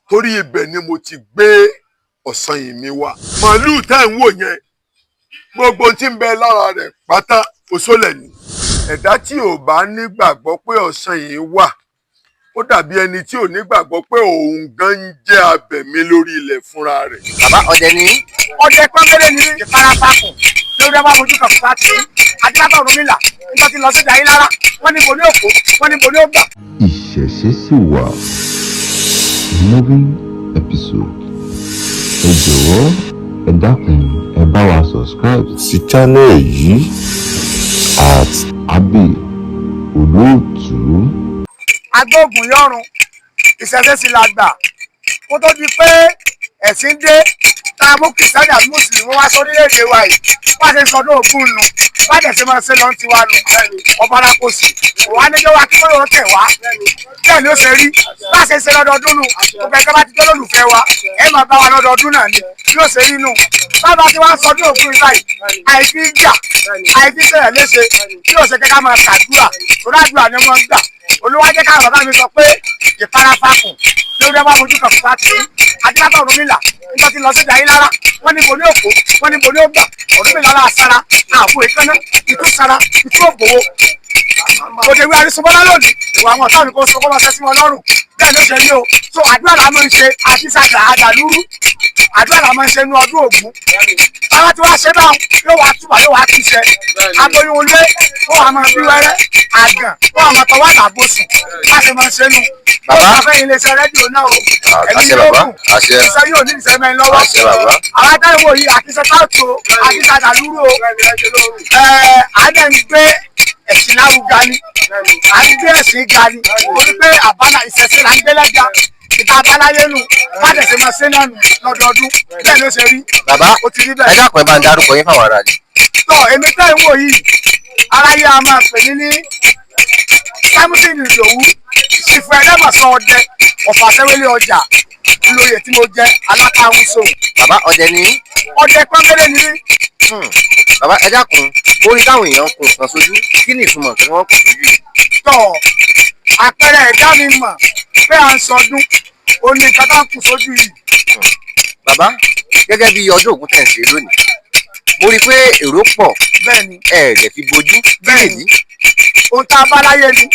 Torí ibẹ̀ ni mo ti gbé ọ̀sán yìí mi wá. Màálùú tẹ́ ń wò yẹn, gbogbo tí ń bẹ lára rẹ̀ pátá, òṣòlẹ̀ ni. Ẹ̀dá tí ò bá nígbàgbọ́ pé ọ̀sán yìí wà, ó dàbí ẹni tí ò nígbàgbọ́ pé òun gan ń jẹ́ abẹ̀mí lórí ilẹ̀ fúnra rẹ̀. Bàbá, ọdẹ ni? Ọdẹ pọ́nbélé ni mí. Ìfarapakùn lórí ọba fojú kan fúnpa tí adébábà Ọ̀rúnmìlà nígbà tí lọ sí ìdáyé lára wọ́n ní bo ní òkú, wọ́n ní bo ní ògbà. Ìṣẹ̀ṣe sì wà, moving episode. Ẹ jọ̀wọ́, ẹ dákun, ẹ bá wa subscribe sí channel yìí @Abbey Olóòtú. Agbóògùn yọrùn, ìṣẹ̀ṣe sì la gbà kó tó di pé ẹ̀sìn dé, tá a mú Kìrìsìtánì àbí Mùsùlùmí wá sórílẹ̀-èdè wa yìí. Wá ṣe sọdún Ògún nu, wá dẹ̀ ṣe máa ṣe lọ́n tiwa nu. Ọ̀bára kò sí òwá níjọ́ wa kí wọ́n tẹ̀ wá. Bẹ́ẹ̀ ni ó ṣe rí bá a ṣe ṣe lọ́dọọdún nu. Gbogbo ẹgbẹ́ bá ti jẹ́ lólùfẹ́ wa, ẹ máa bá wa lọ́dọọdún náà ni bí ó ṣe rí nu. Bàbá tí wọ́n sọdún Ògún yìí báyìí, àìfi jà, àìfi sẹ̀rẹ̀ léṣe, bí ó ṣe kẹ́kẹ́ máa ṣàdúrà, torí àdúrà ni wọ́n ń gbà. Olúwa jẹ́ káwọn bàbá mi sọ pé ìfarapakùn lórí ọba fojú kan fúnpa tí adébábà Ọ̀rúnmìlà nígbà tí lọ sí ìdáyé lára wọ́n ní bo ní òkú, wọ́n ní bo ní ògbà. Ọ̀rúnmìlà lára sara ààbò ìkànnà ìtú sara ìtú òbòwò òde wí arísọmọlá lónìí. Ìwà àwọn ọ̀tá mi kò sọ kó máa fẹ́ sí wọn lọ́rùn. Bẹ́ẹ̀ ló ṣe rí o. So àdúrà la máa ń ṣe àti sàgbà àdàlúrú. Àdúrà la máa ń ṣe ní ọdún Ògún. Bàbá tí wàá ṣe báwọn, yóò wá túbà, yóò wá túṣẹ. Aboyún ilé ó wà máa bí wẹ́rẹ́, àgàn ó wà máa tọwọ́ àtàbọ̀sùn. Bá a ṣe máa ń ṣe nu. Bàbá. Ó fẹ́ iléeṣẹ́ rédíò náà o. Ẹ̀mí Àṣẹ, yóò bàbá. gùn. Àṣẹ. Iṣẹ́ yóò ní ìṣẹ́ mẹ́rin lọ́wọ́. Àṣẹ, bàbá. Àwọn adáwọ̀ yìí, àti táàtò, àti sàdàlúrú o. Àádẹ́ ń gbé ẹ̀sìn lárugẹ ni, à ń gbé ẹ̀sìn ga ni, torí pé àbálà ìṣẹ̀ṣe là ń gbé lẹ́jà ìta àbáláyé nù. Bá dẹ̀ ṣe máa ṣe náà nù lọ́dọọdún. Bẹ́ẹ̀ ló ṣe rí. Bàbá, Ó ti rí ẹ bẹ́ẹ̀. dákun, ẹ bá ń dárúkọ yín fáwọn ará ilé. Tọ́ èmi tẹ́ ń wò yìí, aráyé a máa pè mí ní Samson Ìdòwú, ṣìfù ẹlẹ́mọ̀sán ọdẹ ọ̀fà sẹ́wélé ọjà lóye tí mo jẹ́ alákàrún sóhun. Bàbá, ọdẹ ni? Ọdẹ pọ́nbélé ni mí. Bàbá, ẹ dákun, orí táwọn èèyàn ń kun nǹkan sójú, kí ni ìtumọ̀ nǹkan tí wọ́n kùn sójú yìí? Tọ́ àpẹẹrẹ ẹ̀dá mi mọ̀ pé à ń sọdún, ó ní nǹkan tá ń kù sójú yìí. Bàbá, gẹ́gẹ́ bí ọdún Ògún tẹ̀ ń ṣe lónìí, mo rí i pé èrò pọ̀. Bẹ́ẹ̀ ni. Ẹ ẹ̀ fi bojú, kí Bẹ́ẹ̀ ni. nìdí? Ohun tá a bá láyé ni,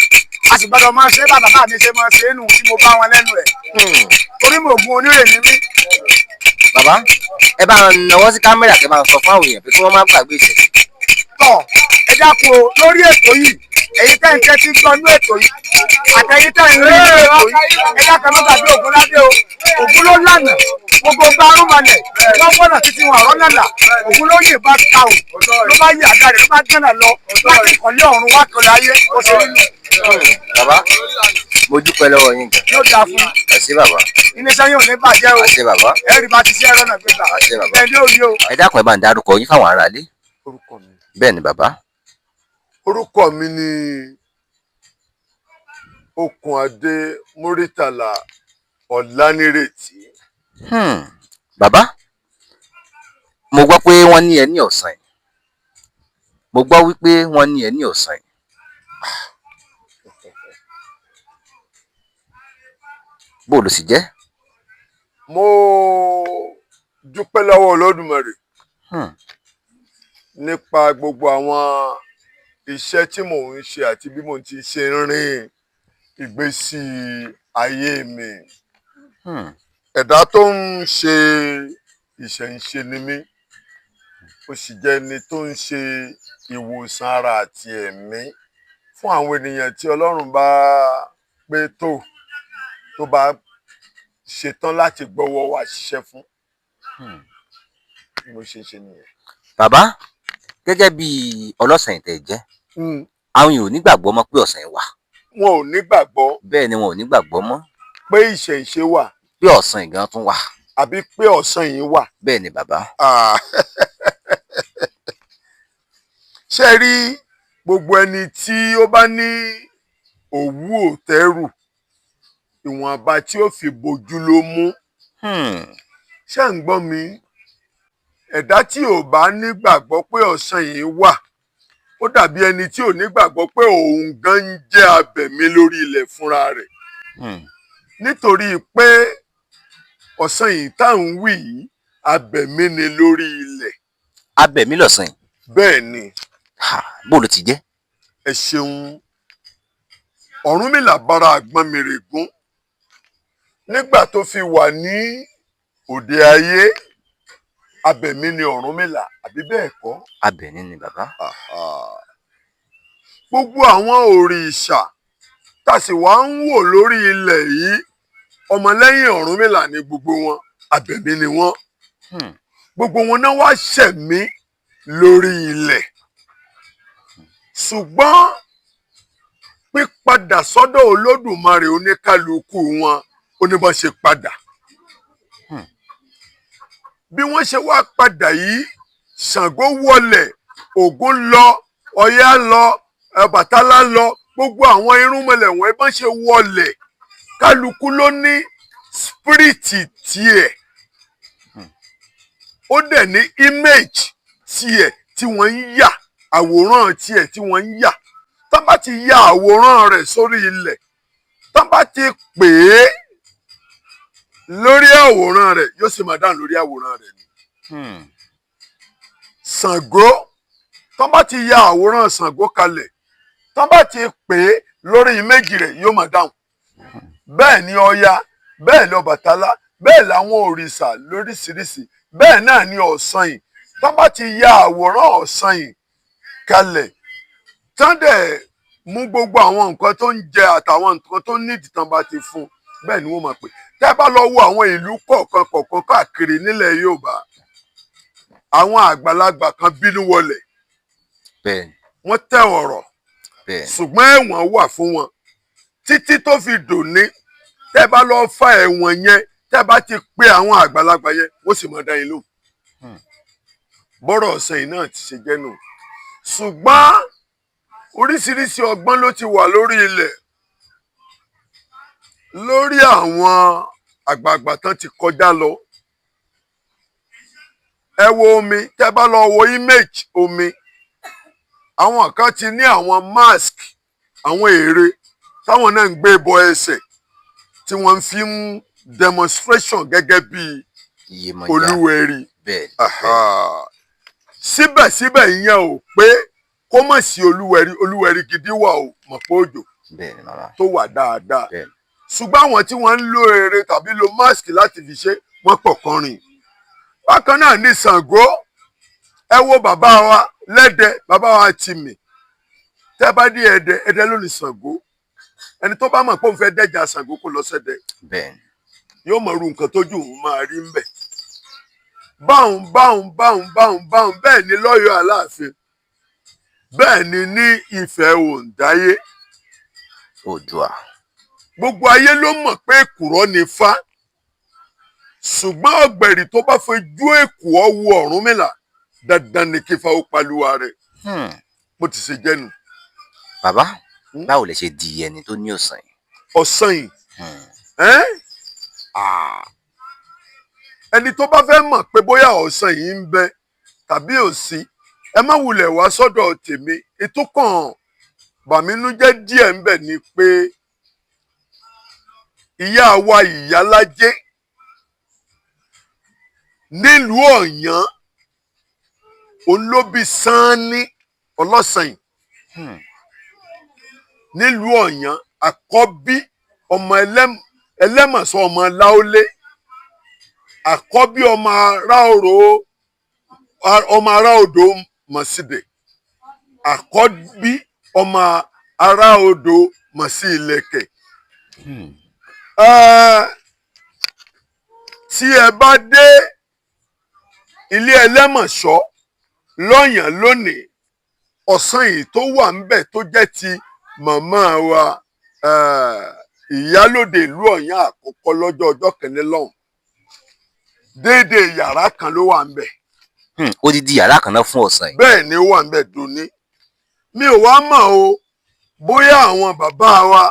a sì gbọ́dọ̀ máa ṣe é. Bá bàbá mi ṣe máa ṣe é nù tí mo bá wọn lẹ́nu ẹ̀, torí mo gun onírè ní mí. Bàbá, ẹ bá ń nawọ́ sí kámẹ́rà, kẹ́ bá ń sọ fún àwọn èèyàn pé kí wọ́n má gbàgbé ìṣẹ̀ṣe. Tọ̀, ẹ dákun o, lórí ètò yìí, èyí tẹ́ ń tẹ́tí gbọ́ ní ètò yìí àtẹ̀yí tẹ́ ń rí ní ètò yìí, ẹ dákun, ẹ má gbàgbé Ògún ládé o. Ògún ló lànà gbogbo gbárùnmalẹ̀ wọ́n gbọ́nà títí wọn àrọ́ nàlà. Ògún ló yìnbọn ta o, ló bá yí àga rẹ̀, ló bá gbọ́nà lọ láti kọ̀lé ọ̀run wá kọ̀lé ayé. Ó ṣe nínú. Bàbá, mo dúpẹ́ lọ́wọ́ yín gan. Yóò dáa fún. Ẹ ṣé, bàbá. Iléeṣẹ́ yóò ní bàjẹ́ o. Àṣẹ, bàbá. Ẹ̀rí bá ti ṣe ẹ̀rọ náà gbégbá. Àṣẹ, bàbá. Ẹ̀ ní òye o. Ẹ dákun, ẹ bá ń dárúkọ yín fáwọn ará ilé. Orúkọ mi? Bẹ́ẹ̀ ni, bàbá. Orúkọ mi ni Okùnadé Muritàlá Ọlánírètí. Bàbá, mo gbọ́ pé wọ́n ní ẹ ní ọ̀sán yìí, mo gbọ́ wípé wọ́n ní ẹ ní ọ̀sán yìí. Bó ló sì jẹ́? Mo dúpẹ́ lọ́wọ́ Olódùmarè nípa gbogbo àwọn iṣẹ́ tí mò ń ṣe àti bí mo ti ṣe ń rìn ìgbésí ayé mi. Ẹ̀dá tó ń ṣe ìṣẹ̀ǹṣe ni mí, ó sì jẹ́ ẹni tó ń ṣe ìwòsàn ara àti ẹ̀mí fún àwọn ènìyàn tí Ọlọ́run bá pé tó bá ṣetán láti gbọ́wọ́ wa ṣiṣẹ́ fún. Bí mo ṣe ń ṣe nìyẹn. Bàbá, gẹ́gẹ́ bí ọlọ́sàn ìtẹ̀ jẹ́, àwọn èèyàn ò nígbàgbọ́ mọ́ pé ọ̀sán wà. Wọn ò nígbàgbọ́. Bẹ́ẹ̀ ni, wọn ò nígbàgbọ́ mọ́. Pé ìṣẹ̀ǹṣe wà. Pé ọ̀sán ìgan tún wà. Àbí pé ọ̀sán yìí wà. Bẹ́ẹ̀ ni, bàbá. Ah. Ṣé ẹ rí gbogbo ẹni tí ó bá ní òwú òtẹ́rù, ìwọ̀nba tí ó fi bojú ló mú. Ṣé ń gbọ́ mi? Ẹ̀dá tí ò bá nígbàgbọ́ pé ọ̀sán yìí wà, ó dàbí ẹni tí ò nígbàgbọ́ pé òun gan ń jẹ́ abẹ̀mí lórí ilẹ̀ fúnra rẹ̀, nítorí pé Ọ̀sán yìí tá à ń wí yìí, abẹ̀mí ni lórí ilẹ̀. Abẹ̀mí lọ̀sán yìí? Bẹ́ẹ̀ ni. Ha, bó ló ti jẹ́? Ẹ ṣeun. Ọ̀rúnmìlà bára Àgbọnnìrègún nígbà tó fi wà ní òde ayé, abẹ̀mí ni Ọ̀rúnmìlà, àbí bẹ́ẹ̀ kọ́? Abẹ̀mí ni bàbá. Àhà. Gbogbo àwọn òrìṣà tá a sì wá ń wò lórí ilẹ̀ yìí, ọmọlẹ́yìn Ọ̀rúnmìlà ni gbogbo wọn, abẹ̀mí ni wọ́n. Gbogbo wọn náà wá ṣẹ̀mí lórí ilẹ̀, ṣùgbọ́n pípadà sọ́dọ̀ Olódùmarè oníkálukú wọn ó ní bọ́n ṣe padà. Bí wọ́n ṣe wá padà yìí, Ṣàngó wọlẹ̀, Ògún lọ, Ọya lọ, Ọbàtálá lọ, gbogbo àwọn irúnmọlẹ̀ wọ̀nyí bọ́n ṣe wọlẹ̀, kálukú ló ní spirit tiẹ̀, ó dẹ̀ ní image tiẹ̀ tí wọ́n ń yà, àwòrán tiẹ̀ tí wọ́n ń yà. Tá bá ti ya àwòrán rẹ̀ sórí ilẹ̀, tá bá ti pè é lórí àwòrán rẹ̀, yóò sì máa dáhùn lórí àwòrán rẹ̀ ni. Ṣàngó, tá bá ti ya àwòrán Ṣàngó kalẹ̀, tá bá ti pè é lórí image rẹ̀, yóò máa dáhùn. Bẹ́ẹ̀ ni Ọya, bẹ́ẹ̀ ni Ọbàtálá, bẹ́ẹ̀ làwọn òrìṣà lóríṣiríṣi. Bẹ́ẹ̀ náà ni Ọ̀sanyìn. Tá bá ti ya àwòrán Ọ̀sanyìn kalẹ̀, tán dẹ̀ mú gbogbo àwọn nǹkan tó ń jẹ àtàwọn nǹkan tó nídìí tán bá ti fún un, bẹ́ẹ̀ ni wọ́n máa pè. Tẹ́ bá lọ wo àwọn ìlú kọ̀ọ̀kan kọ̀ọ̀kan káàkiri nílẹ̀ Yorùbá, àwọn àgbàlagbà kan bínú wọlẹ̀, wọ́n tẹ ọ̀rọ̀, ṣùgbọ́n ẹ̀wọ̀n wà fún wọn títí tó fi dòní. Tẹ́ bá lọ fa ẹ̀wọ̀n yẹn, tẹ́ bá ti pe àwọn àgbàlagbà yẹn, wọ́n sì máa dá yín lóhùn. Bọ́rọ̀ Ọ̀sanyìn náà ti ṣe jẹ́ nù. Ṣùgbọ́n oríṣiríṣi ọgbọ́n ló ti wà lórí ilẹ̀ lórí àwọn àgbààgbà tán ti kọjá lọ. Ẹ wo omi, tẹ́ bá lọ wo image omi, àwọn kan ti ní àwọn mask, àwọn ère táwọn náà ń gbé bọ ẹsẹ̀ tí wọ́n fi ń demonstration gẹ́gẹ́ bí Iyemọja. Olúwẹ̀rí. bẹ́ẹ̀. Síbẹ̀síbẹ̀, ìyẹn ò pé kó mọ̀ sí olúwẹ̀rí. Olúwẹ̀rí gidi wà ó, mọ̀ pé òjò bẹ́ẹ̀ ni bàbá. tó wà dáadáa. Ṣùgbọ́n àwọn tí wọ́n ń lo ère tàbí lo mask láti fi ṣe, wọ́n pọ̀ kọrin. Bákan náà ní Ṣàngó. Ẹ wo bàbá wa lẹ́dẹ, bàbá wa Tìmì. Tẹ́ bá dé Ẹdẹ, Ẹdẹ ló ní Ṣàngó. Ẹni tó bá mọ̀ pé òun fẹ́ dẹ́jà Ṣàngó, kó lọ sẹ́dẹ, yóò mọ̀ irú nǹkan tójú òun máa rí ńbẹ̀. Báhùn báhùn báhùn báhùn báhùn, bẹ́ẹ̀ ni lọ́yọ̀ọ́ Aláàfin, bẹ́ẹ̀ ni ní Ifẹ̀ Òǹdáyé. Oòduà. Gbogbo ayé ló mọ̀ pé èkùrọ́ ni Ifá, ṣùgbọ́n ọ̀gbẹ̀rì tó bá fojú èkùọ́ wo Ọ̀rúnmìlà, dandan ni kí Ifá ó paluwa rẹ̀. Bó ti ṣe jẹ́ nu. Bàbá, báwo lẹ ṣe di ẹni tó ní Ọ̀sanyìn? Ọ̀sanyìn, ẹ́n? Ah. Ẹni tó bá fẹ́ mọ̀ pé bóyá Ọ̀sanyìn ń bẹ tàbí ò sí, ẹ má wulẹ̀ wá sọ́dọ̀ tèmi. Ètò kan bàmínújẹ́ díẹ̀ ń bẹ ni pé ìyá wa Ìyálájé nílùú Ọ̀yán, òun ló bí Sanni Ọlọ́sanyìn nílùú Ọ̀yán, àkọ́bí ọmọ ẹlẹ́mọ̀sán, ọmọ Láólé, àkọ́bí ọmọ aráòrò, ọmọ aráodò Mọ̀sídẹ̀, àkọ́bí ọmọ aráodò Mọ̀sí Ìlẹ̀kẹ̀. Tí ẹ bá dé ilé Ẹlẹ́mọ̀ṣọ́ lọ́yàn lónìí, Ọ̀sanyìn tó wà ńbẹ̀ tó jẹ́ ti màmá wa ìyálòde ìlú Ọ̀yán àkọ́kọ́ lọ́jọ́ ọjọ́ kìíní lọ́hùn, déédéé yàrá kan ló wà ńbẹ̀. Odidi yàrá kan náà fún Ọ̀sanyìn? Bẹ́ẹ̀ ni, ó wà ńbẹ̀ dòní. Mi ò wá mọ̀ o, bóyá àwọn bàbá wa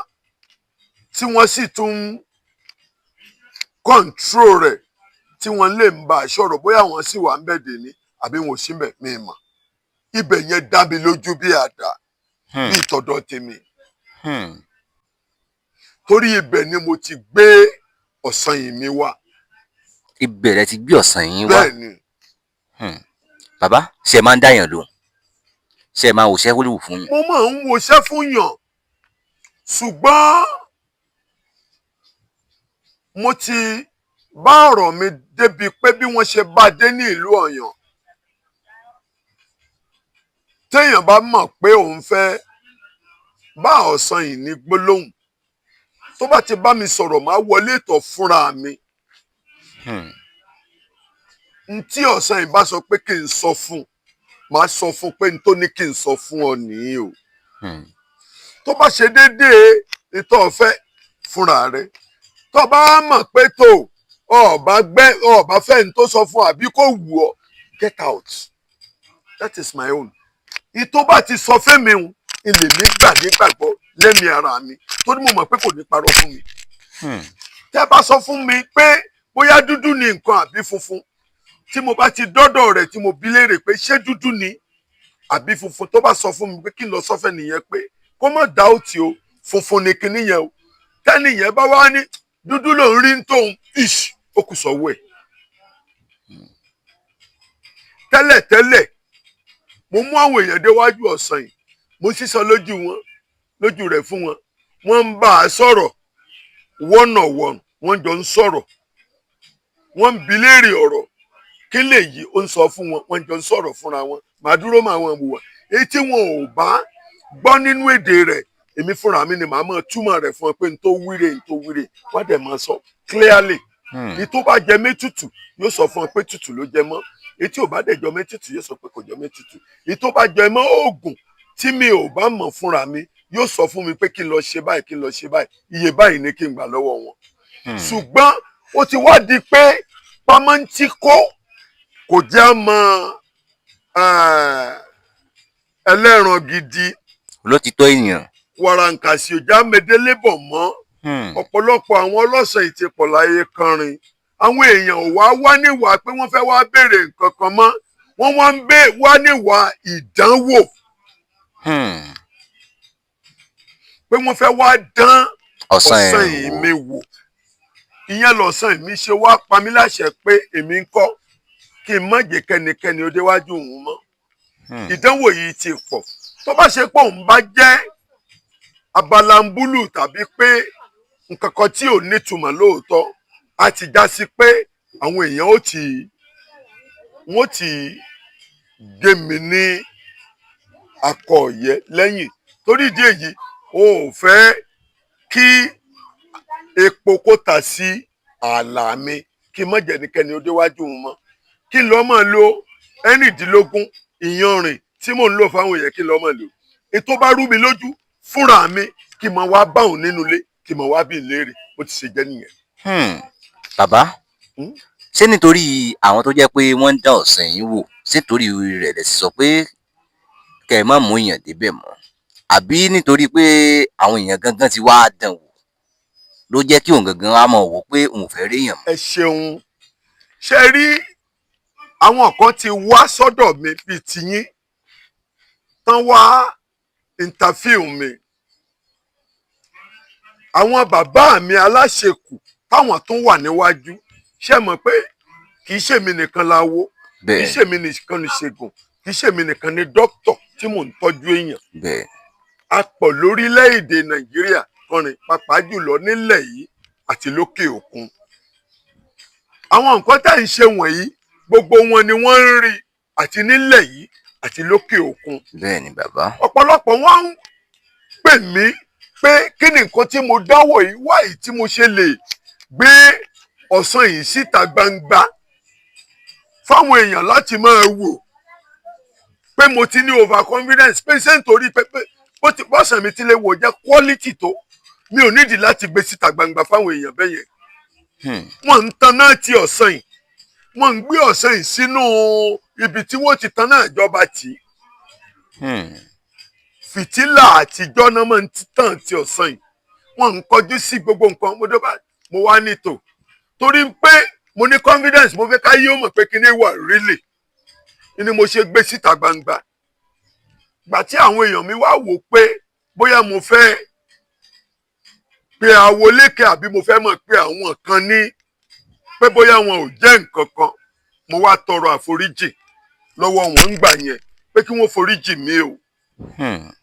tí wọ́n sì tún ń control rẹ̀, tí wọ́n lè ń bá a sọ̀rọ̀, bóyá àwọn sì wà ńbẹ̀ dèní àbí wọn ò sí ńbẹ̀, mi mọ̀. Ibẹ̀ yẹn dá mi lójú bí àdá, bí ìtọ̀dọ̀ tèmi, torí ibẹ̀ ni mo ti gbé Ọ̀sanyìn mi wá. Ibẹ̀ lẹ ti gbé ọ̀sán yín wá? Bẹ́ẹ̀ ni. Bàbá, ṣe máa ń dáyàn lóhùn? Ṣe máa ń wòṣẹ́ wúlò fún yàn? Mo máa ń woṣẹ́ fún yàn, ṣùgbọ́n mo ti bá ọ̀rọ̀ mi débi pé bí wọ́n ṣe bá dé ní ìlú Ọ̀yàn, téèyàn bá mọ̀ pé òun fẹ́ bá ọ̀sán yìí ní gbólóhùn, tó bá ti bá mi sọ̀rọ̀, máa wọlé ìtọ̀ fúnra mi. N tí ọ̀sán yìí bá sọ pé kí n sọ fún un, màá sọ fún un pé n tó ní kí n sọ fún ọ nìyí o. Tó bá ṣe déédéé ìtọ́ ọ̀fẹ́ fúnra rẹ̀, tó bá mọ̀ pé tó ọba gbẹ́ ọba fẹ́ ní tó sọ fún àbí kò wù ọ́, get out. That is my own. Ìtọ́ bá ti sọ fẹ́mi ń ilé mi gbà nígbàgbọ́ lẹ́mìí ara mi, torí mo mọ̀ pé kò ní parọ́ fún mi. Tẹ́ bá sọ fún mi pé bóyá dúdú ni nǹkan àbí funfun, tí mo bá ti dọ́dọ̀ rẹ̀, tí mo bi léèrè pé ṣé dúdú ni àbí funfun, tó bá sọ fún mi pé kí n lọ sọ́fẹ́ nìyẹn, pé kó má dá òtí o, funfun ni kinní yẹn o, tẹ́nì yẹn bá wá ní dúdú lòún rí ń tóun ish, ó kù sọ́wọ́ ẹ̀. Tẹ́lẹ̀tẹ́lẹ̀, mo mú àwọn èèyàn déwájú ọ̀sán yìí, mo sísọ lójú wọn, lójú rẹ̀ fún wọn, wọ́n ń bá a sọ̀rọ̀ one on one, wọ́n jọ ń sọ̀rọ̀, wọ́n ń bi léèrè ọ̀rọ̀ kí lèyí ó ń sọ fún wọn, wọ́n jọ ń sọ̀rọ̀ fúnra wọn. Màá dúró, màá wọn wò wọ́n. Èyí tí wọn ò bá gbọ́ nínú èdè rẹ̀, èmi fúnra mi ni màá máa túmọ̀ rẹ̀ fún wọn pé n tó wíre, n tó wíre, wọ́n dẹ̀ máa sọ clearly. Èyí tó bá jẹ mẹ́tutù, yóò sọ fún wọn pé tutù ló jẹ mọ́. Èyí tí ò bá dẹ̀ jọ mẹ́tutù, yóò sọ pé kò jọ mẹ́tutù. Èyí tó bá jẹ mọ́ oògùn tí mi ò bá mọ̀ fúnra mi, yóò sọ fún mi pé kí n lọ ṣe báyìí, kí n lọ ṣe báyìí, iye báyìí ni kí n gbà lọ́wọ́ wọn. Ṣùgbọ́n ó ti wá di pé pamọ́ntíkó kò jẹ́ mọ́ ẹlẹ́ran gidi. Olótìtọ́ ènìyàn. Wàràǹkàṣì ò já medélébọ̀ mọ́. Ọ̀pọ̀lọpọ̀ àwọn ọlọ́sàn yìí ti pọ̀ láyé kọrin. Àwọn èèyàn ò wá wá níwà pé wọ́n fẹ́ wá béèrè nǹkan kan mọ́, wọ́n wá ń bẹ wá níwà ìdánwò, pé wọ́n fẹ́ wá dán ọ̀sán ọ̀sán ẹ̀ yìí mi wò. Ìyẹn lọ̀sán mi ṣe wá pa mí láṣẹ pé èmi ń kọ́ kí n má jẹ́ kẹ́nikẹ́ni ó déwájú òun mọ́. Ìdánwò yìí ti pọ̀. Tó bá ṣe pé òun bá jẹ́ abalambúlù tàbí pé nǹkan kan tí ò nítumọ̀ lóòótọ́, á ti já sí pé àwọn èèyàn ó ti wọ́n ti gé mi ní akọ ọ̀yẹ́ lẹ́yìn. Torí ìdí èyí, o ò fẹ́ kí epo kó ta sí ààlà mi, kí n má jẹ́ ẹnikẹ́ni ó déwájú òun mọ́, kí n lọ́ọ́ máa lo 16 ìyanrìn tí mò ń lò fáwọn èèyàn, kí n lọ́ọ́ máa lò. Ètò bá rú mi lójú fúnra mi, kí n máa wá bá òun nínú ilé, kí n máa wá bí n léèrè. Bó ti ṣe jẹ́ nìyẹn. Bàbá, ṣé nítorí àwọn tó jẹ́ pé wọ́n ń dán ọ̀sán yín wò, ṣé nítorí rẹ̀ lẹ sì sọ pé kẹ́ ẹ má mú èèyàn débẹ̀ mọ́, àbí nítorí pé àwọn èèyàn gangan ti wá dán wò ló jẹ́ kí òun gangan wá mọ̀ wò pé òun ò fẹ́ réèyàn mọ́? Ẹ ṣeun. Ṣe rí, àwọn kan ti wá sọ́dọ̀ mi bíi tiyín tán wá interview mi. Àwọn bàbá mi aláṣekù táwọn tún wà níwájú, ṣe mọ̀ pé kì í ṣèmi nìkan la wo, kì í ṣèmi nìkan ní ṣègùn, kì í ṣèmi nìkan ní dókítà tí mò ń tọ́jú èèyàn. A pọ̀ lórílẹ̀‐èdè Nàìjíríà kọrin, pàápàá jùlọ nílẹ̀ yìí àti lókè òkun. Àwọn nǹkan tá à ń ṣe wọ̀nyí, gbogbo wọn ni wọ́n ń rí, àti nílẹ̀ yìí àti lókè òkun. Bẹ́ẹ̀ ni, bàbá. Ọ̀pọ̀lọpọ̀ wọn ń pè mí pé kí ni nǹkan tí mo dáwọ̀ yìí wáyìí tí mo ṣe lè gbé ọ̀sán yìí síta gbangba fáwọn èèyàn láti máa wò, pé mo ti ní over confidence, pé ṣé nítorí pé bó ti bọ́sàn mi ti lè wò jẹ́ quality tó, mi ò nídìí láti gbé síta gbangba fáwọn èèyàn bẹ́ẹ̀ yẹn. Wọ́n ń tan náà ti ọ̀sán yìí, wọ́n ń gbé ọ̀sán yìí sínú ibi tí wọ́n ti tan náà ìjọba tì í. Fìtílà àtijọ́ náà máa ń tàn ti ọ̀sán yìí. Wọ́n ń kọjú sí gbogbo nǹkan. Mo dọ́gba, mo wá nítò torí pé mo ní confidence, mo fẹ́ ká yí ó mọ̀ pé kíní wà really ni mo ṣe gbé síta gbangba. Gbà tí àwọn èèyàn mi wá wò pé bóyá mo fẹ́ pé awolékè àbí mo fẹ́ mọ̀ pé àwọn kan ní Pé bóyá wọn ò jẹ́ nǹkan kan. Mo wá tọrọ àforíjì lọ́wọ́ wọn ń gbà yẹn pé kí wọ́n foríjì mí o.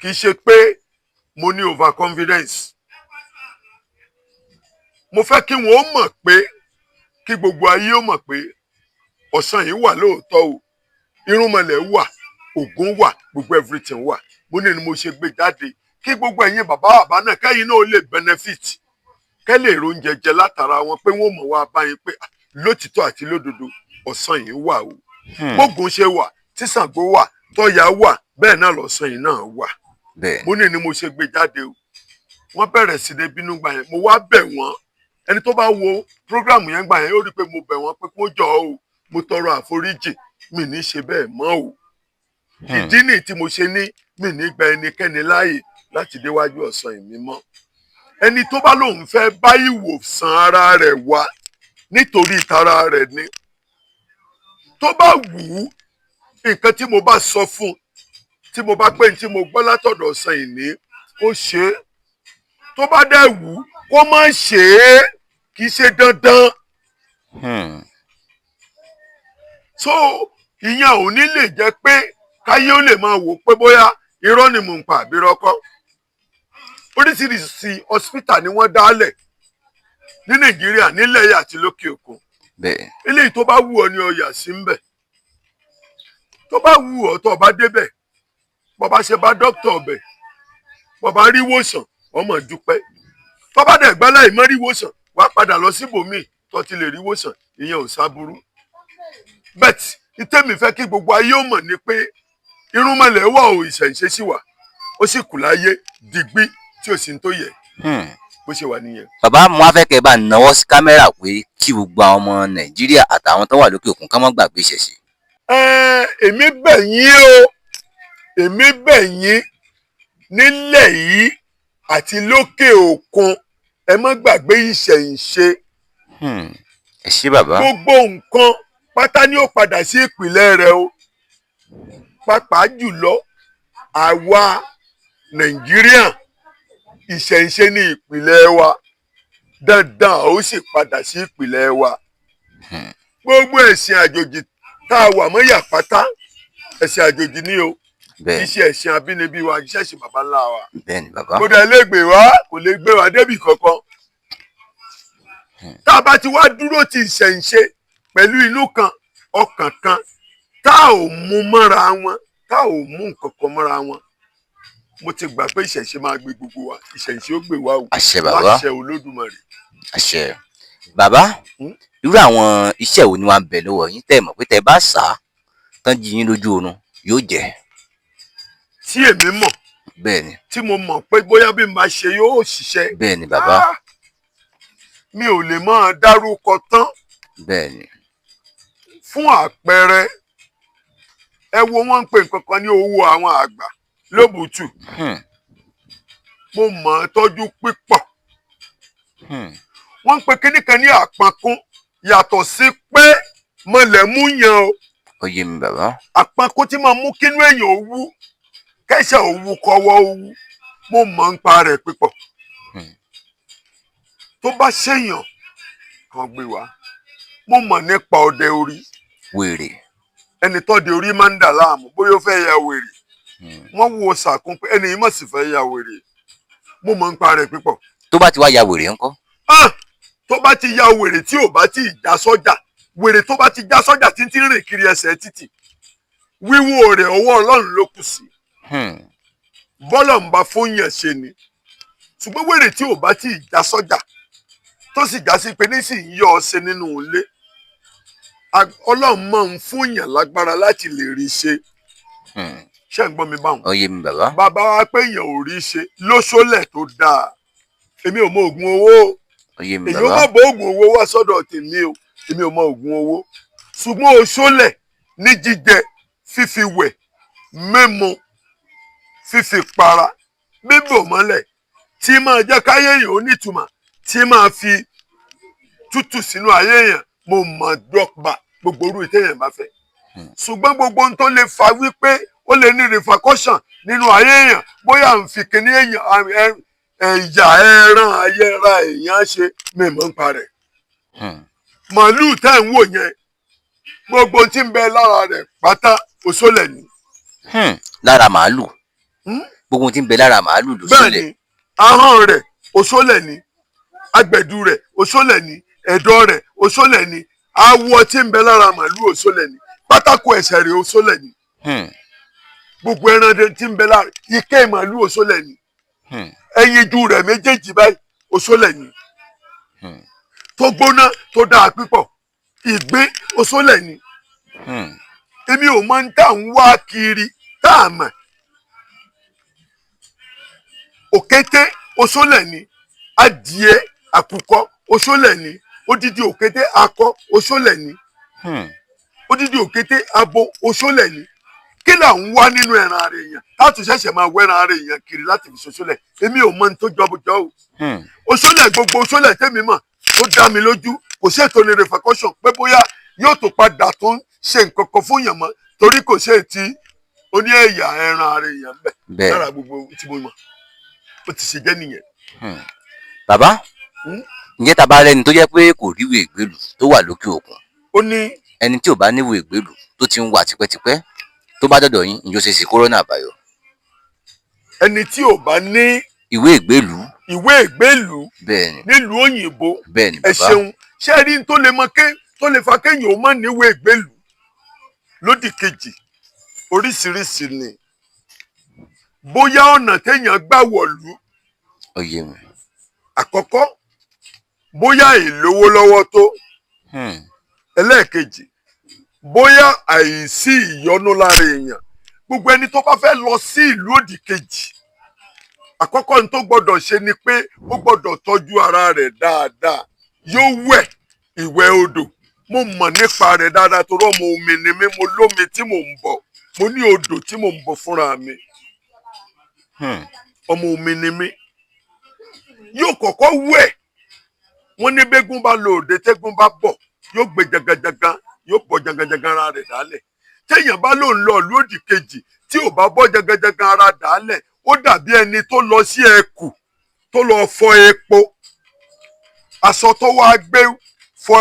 Kì í ṣe pé mo ní over confidence. Mo fẹ́ kí wọ́n ó mọ̀ pé, kí gbogbo ayé ó mọ̀ pé ọ̀sán yìí wà lóòótọ́ o, irúnmọlẹ̀ wà, Ògún wà, gbogbo everything wà. Mo ní ni mo ṣe gbé jáde kí gbogbo ẹ̀yin bàbá bàbá náà, kẹ́yìn náà ó lè benefit, kẹ́ lè róúnjẹ jẹ látara wọn, pé wọ́n mọ̀ wá báyìí pé, ah, lótìtọ́ àti lódodo, ọ̀sán yìí wà o. Bógun ṣe wà, tí Ṣàngó wà, tọ́ya wà, bẹ́ẹ̀ náà lọ̀sán yìí náà wà. Mo ní ni mo ṣe gbé jáde o. Wọ́n bẹ̀rẹ̀ sí ní bínú gbà yẹn. Mo wá bẹ̀ wọ́n. Ẹni tó bá wo program yẹn gbà yẹn, ó rí i pé mo bẹ̀ wọ́n pé kó jọ o, mo tọrọ àforíjì, mi ní ṣe bẹ́ẹ̀ mọ́ o. Ìdí nìyí tí mo ṣe ní mi ní gba ẹnikẹ́ni láàyè láti déwájú ọ̀sán ìmí mọ́. Ẹni tó bá lóun fẹ́ bá ìwòsàn ara rẹ̀ wá, nítorí ìtara rẹ̀ ni. Tó bá wù ú, nǹkan tí mo bá sọ fún un, tí mo bá pé ní tí mo gbọ́ látọ̀dọ̀ ọ̀sán ìní, kó ṣe é. Tó bá dẹ̀ wù ú, kó má ṣe é. Kì í ṣe dandan. So ìyẹn ò ní lè jẹ́ pé káyé ó lè máa wò pé bóyá irọ́ ni mò ń pa àbí rọ́kọ́. Oríṣiríṣi hospital ni wọ́n dálẹ̀ ní Nàìjíríà, nílẹ̀ yìí àti lókè òkun. Eléyìí tó bá wù ọ́ ní ọyà sí ń bẹ̀. Tó bá wù ọ́, tó bá débẹ̀, bó bá ṣe bá dókítà ọbẹ̀, bó bá rí wòsàn, ọmọ dúpẹ́. Tó bá dẹ̀ gbá láì mọ́ rí wòsàn, wàá padà lọ síbòmíì tó ti lè rí wòsàn. Ìyẹn ò sábúrú. But ìtẹ́mi fẹ́ kí gbogbo ayé ó mọ̀ ni pé irúnmọlẹ̀ wà o, ìṣẹ̀ǹṣe sì wà, ó sì kù láyé digbí tí ò sí ní tó yẹ. Bó ṣe wà nìyẹn. Bàbá, mo wá fẹ́ kẹ́ ẹ bá nawọ́ sí kámẹ́rà pé kí gbogbo àwọn ọmọ Nàìjíríà àtàwọn tó wà lókè òkun ká má gbàgbé ìṣẹ̀ṣe. Ẹ, èmi bẹ̀ yín o, èmi bẹ̀ yín nílẹ̀ yìí àti lókè òkun, ẹ má gbàgbé ìṣẹ̀ǹṣe. Ẹ ṣé, bàbá. Gbogbo nǹkan pátá ni ó padà sí ìpìlẹ̀ rẹ̀ o. Pàápàá jùlọ àwa Nàìjíríà, ìṣẹ̀ǹṣe ní ìpìlẹ̀ wa. Dandan, ó sì padà sí ìpìlẹ̀ wa. Gbogbo ẹ̀sìn àjòjì tá a wà mọ́yà pátá, ẹ̀sìn àjòjì ni o. Kì í ṣe ẹ̀sìn abínibí wa, kì í ṣe ẹ̀sìn baba ńlá wa. Bẹ́ẹ̀ ni, bàbá. Kódà lè gbé wá, kò lè gbé wa débì kankan. Tá a bá ti wá dúró ti ìṣẹ̀ǹṣe pẹ̀lú inú kan, ọkàn kan, tá ò mú mọ́ra wọn, tá ò mú nǹkan kan mọ́ra wọn, mo ti gbà pé ìṣẹ̀ǹṣe máa gbé gbogbo wa. Ìṣẹ̀ǹṣe ó gbé wa o. Àṣẹ, bàbá. Láṣẹ Olódùmarè. Àṣẹ, bàbá. Irú àwọn iṣẹ́ wo ni wàá ń bẹ lọ́wọ́ yín tẹ́ ẹ mọ̀ pé tẹ́ ẹ bá sá tán jí yín lójú oorun yóò jẹ́? Tí èmi mọ̀, Bẹ́ẹ̀ ni. tí mo mọ̀ pé bóyá bí n bá ṣe yóò ṣiṣẹ́? Bẹ́ẹ̀ ni, bàbá. Ah, mi ò lè máa dárúkọ tán. Bẹ́ẹ̀ ni. Fún àpẹẹrẹ, ẹ wo, wọ́n ń pè nǹkan kan ní owó àwọn àgbà lóbùtù. Mo mọ̀ ọ́n tọ́jú pípọ̀. Wọ́n ń pè kíní kan ní àpọ̀nkún. Yàtọ̀ sí pé mọ̀lẹ́ mú yan o. Ó yé mi, bàbá. Àpọ̀nkún tí máa mú kínú èèyàn ó wú, kẹ́sẹ̀ ó wú, kọ́wọ́ ó wú, mo mọ̀ ń pa rẹ̀ pípọ̀. Tó bá ṣèyàn kan gbé wá. Mo mọ̀ nípa ọdẹ orí. Wèrè. Ẹni tọ́dẹ orí máa ń dà láàmú, bóyá ó fẹ́ ya wèrè, wọ́n wo sàkún pé ẹni yìí mọ̀ sí fẹ́ ya wèrè, mo mọ̀ ń pa rẹ̀ pípọ̀. Tó bá ti wá ya wèrè ńkọ́? Ah! Tó bá ti ya wèrè, tí ò bá ti já sọ́jà, wèrè tó bá ti já sọ́jà, tí ń ti rìn kiri ẹsẹ̀ títì, wíwò rẹ̀, ọwọ́ Ọlọ́run ló kù sí. Bọ́lọ̀ ń bá fún yàn ṣe ni. Ṣùgbọ́n wèrè tí ò bá ti já sọ́jà, tó sì já sí pé nísìnyí yọ ọ ṣe nínú ilé, Ọlọ́run máa ń fún yàn lágbára láti lè rí ṣe. Ṣé ń gbọ́ mi báwọn? Ó yé mi, bàbá. Bàbá wa pé èèyàn ò rí ṣe lóṣólẹ̀ tó dáa, èmi ò mọ oògùn owó o. Ó yé mi, Èyí ó bàbá. má bọ oògùn owó wá sọ́dọ̀ tèmi o. Èmi ò mọ oògùn owó, ṣùgbọ́n oṣólẹ̀ ní jíjẹ, fífi wẹ̀, mímu, fífi para, bíbò mọ́lẹ̀, tí máa jẹ́ káyé èèyàn ó nítumọ̀, tí máa fi tútù sínú ayé èèyàn, mo mọ̀ dọ́gba gbogbo orú ìtẹ̀yàn bá fẹ́. Ṣùgbọ́n gbogbo ohun tó lè fa wípé ó lè ní repercussion nínú ayé èèyàn, bóyá à ń fi kíní èèyàn, ẹ̀yà ẹran ayéra èèyàn ṣe, mi mọ̀ ń pa rẹ̀. Màálùú tẹ́ ń wò yẹn, gbogbo tí ń bẹ lára rẹ̀ pátá, òṣòlẹ̀ ni. Lára màálù? Gbogbo ohun tí ń bẹ lára màálù ló Bẹ́ẹ̀ sílẹ̀? ni. Ahọ́n rẹ̀, òṣòlẹ̀ ni. Agbẹ̀dù rẹ̀, òṣòlẹ̀ ni. Ẹ̀dọ̀ rẹ̀, òṣòlẹ̀ ni. Awọ tí ń bẹ lára màálù, òṣòlẹ̀ ni. Pátákó ẹsẹ̀ rẹ̀, òṣòlẹ̀ ni. Gbogbo ẹran tí ń bẹ lára ike màálù, òṣòlẹ̀ ni. Ẹyinjú rẹ̀ méjèèjì báyìí, òṣòlẹ̀ ni. Tó gbóná, tó dáa pípọ̀. Ìgbín, òṣòlẹ̀ ni. Èmi ò mọ ní tá à ń wá kiri tá a mọ̀. Òkété, òṣòlẹ̀ ni. Adìẹ àkùkọ, òṣòlẹ̀ ni. Odidi òkété akọ, òṣòlẹ̀ ni. Odidi òkété abo, òṣòlẹ̀ ni. Kí là ń wá nínú ẹran ara èèyàn láti ṣẹ̀ṣẹ̀ máa wẹ́ran ara èèyàn kiri láti fi ṣoṣólẹ̀? Èmi ò mọ ní tó jọbọjọ o. Òṣòlẹ̀, gbogbo òṣòlẹ̀ tèmi mọ̀ tó dá mi lójú, kò sí ètò ní repercussion pé bóyá yóò tó padà tó ń ṣe nǹkan kan fún èèyàn mọ́, torí kò sí ètí oní ẹ̀yà ẹran ara èèyàn ń bẹ lára gbogbo tí mo mọ̀. Ó ti ṣe jẹ́ nìyẹn. Bàbá, ǹjẹ́ tá a bá rẹ́ni tó jẹ́ pé kò ríwèé ìgbélù tó wà lókè òkun, Ó ní ẹni tí ò bá níwèé ìgbélù tó ti ń wà tipẹ́tipẹ́, tó bá dọ̀dọ̀ yín, ǹjẹ́ ó ṣe é ṣe kó rọ́nà àbáyọ? Ẹni tí ò bá ní ìwé ìgbélù. Ìwé ìgbélù? Bẹ́ẹ̀ ni. Nílùú òyìnbó? Bẹ́ẹ̀ ni. Ẹ Bàbá. ṣeun. Ṣé ẹ rí n tó lè mọ ké tó lè fa kéèyàn ó má níwèé ìgbélù lódì kejì? Oríṣiríṣi ni. Bóyá ọ̀nà téèyàn gbà wọ̀lú. Ó yé mi. Àkọ́kọ́, bóyá ìlówó lọ́wọ́ tó. Ẹlẹ́ẹ̀kejì, bóyá àìsí ìyọnu lára èèyàn. Gbogbo ẹni tó bá fẹ́ lọ sí ìlú òdì kejì, àkọ́kọ́ ní tó gbọ́dọ̀ ṣe ni pé ó gbọ́dọ̀ tọ́jú ara rẹ̀ dáadáa. Yóò wẹ̀ ìwẹ̀ odò. Mo mọ̀ nípa rẹ̀ dáadáa torí ọmọ omi ni mí. Mo lómi tí mò ń bọ̀, mo ní odò tí mò ń bọ̀ fúnra mi. Ọmọ omi ni mí. Yóò kọ́kọ́ wẹ̀. Wọ́n ní bẹ́gùn bá lọ òde, tẹ́gùn bá bọ̀, yóò gbé janganjangan, yóò bọ́ janganjangan ara rẹ̀ dálẹ̀. Téèyàn bá lòun lọ ìlú òdì kejì, tí ò bá bọ́ janganjangan ara dálẹ̀, ó dàbí ẹni tó lọ sí ẹkù tó lọ fọ epo. Aṣọ tó wá gbé fọ,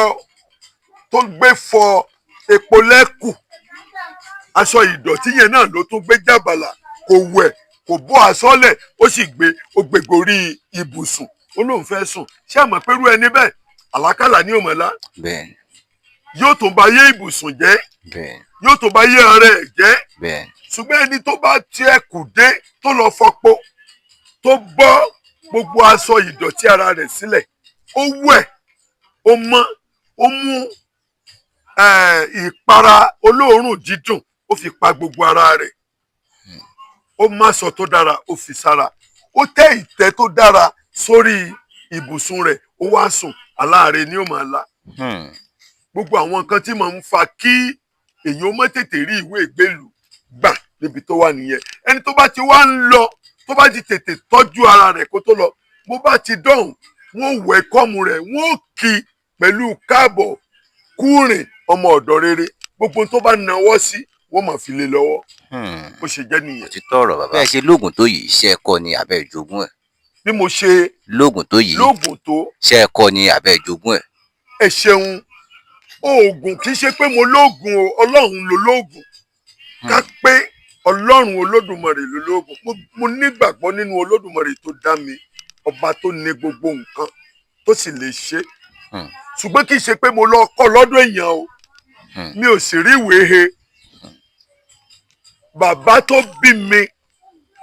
tó gbé fọ epo lẹ́kù, aṣọ ìdọ̀tí yẹn náà ló tún gbé jábàlà. Kò wẹ̀, kò bọ́ aṣọ lẹ̀, ó sì gbé, ó gbé gorí ibùsùn, ó lóun fẹ́ sùn. Ṣé àmọ́ pẹ̀lú ẹni bẹ́ẹ̀, àlákàlà ní òmọ̀lá. Bẹ́ẹ̀ ni. Yóò tún ba yé ibùsùn jẹ́. Bẹ́ẹ̀ ni. Yóò tún ba yé ara ẹ̀ jẹ́. Bẹ́ẹ̀ ni. Ṣùgbọ́n ẹni tó bá tiẹ̀ kù dé, tó lọ fọpo, tó bọ́ gbogbo aṣọ ìdọ̀tí ara rẹ̀ sílẹ̀, ó wẹ̀, ó mọ́, ó mú ìpara olóòórùn dídùn, ó fi pa gbogbo ara rẹ̀, ó má aṣọ tó dára, ó fi sára, ó tẹ́ ìtẹ́ tó dára sórí ibùsùn rẹ̀, ó wá sùn, aláàárẹ̀ ni ó máa la. Gbogbo àwọn nǹkan tí màá ń fa kí èèyàn má tètè rí ìwé ìgbélú gbà níbi tó wà nìyẹn. Ẹni tó bá ti wá ń lọ, tó bá ti tètè tọ́jú ara rẹ̀ kó tó lọ, bó bá ti dọ̀hùn, wọ́n wẹ̀ kọ́mù rẹ̀, wọ́n kí pẹ̀lú káàbọ̀ kúrìn, ọmọ ọ̀dọ̀ rere. Gbogbo tó bá nawọ́ sí, wọ́n máa fi lé lọ́wọ́. Bó ṣe jẹ́ nìyẹn. Òtítọ́ ọ̀rọ̀, bàbá. Bẹ́ẹ̀ ṣe lóògùn tó yìí, iṣẹ́ ẹ̀kọ́ ni àbẹ́ ìjogún ẹ̀? Bí mo ṣe Lóògùn tó yìí, lóògùn tó, iṣẹ́ ẹ̀kọ́ ni àbẹ́ ìjogún ẹ̀? Ẹ ṣeun. Oògùn, kì í ṣe pé mo lóògùn o. Ọlọ́run ló lóògùn. Ká pé Ọlọ́run Olódùmarè ló lóògùn. Mo nígbàgbọ́ nínú Olódùmarè tó dá mi, ọba tó ní gbogbo nǹkan, tó sì lè ṣe. Ṣùgbọ́n kì í ṣe pé mo lọ kọ́ lọ́dọ̀ èèyàn o. Mi ò sì rí ìwé he. Bàbá tó bí mi,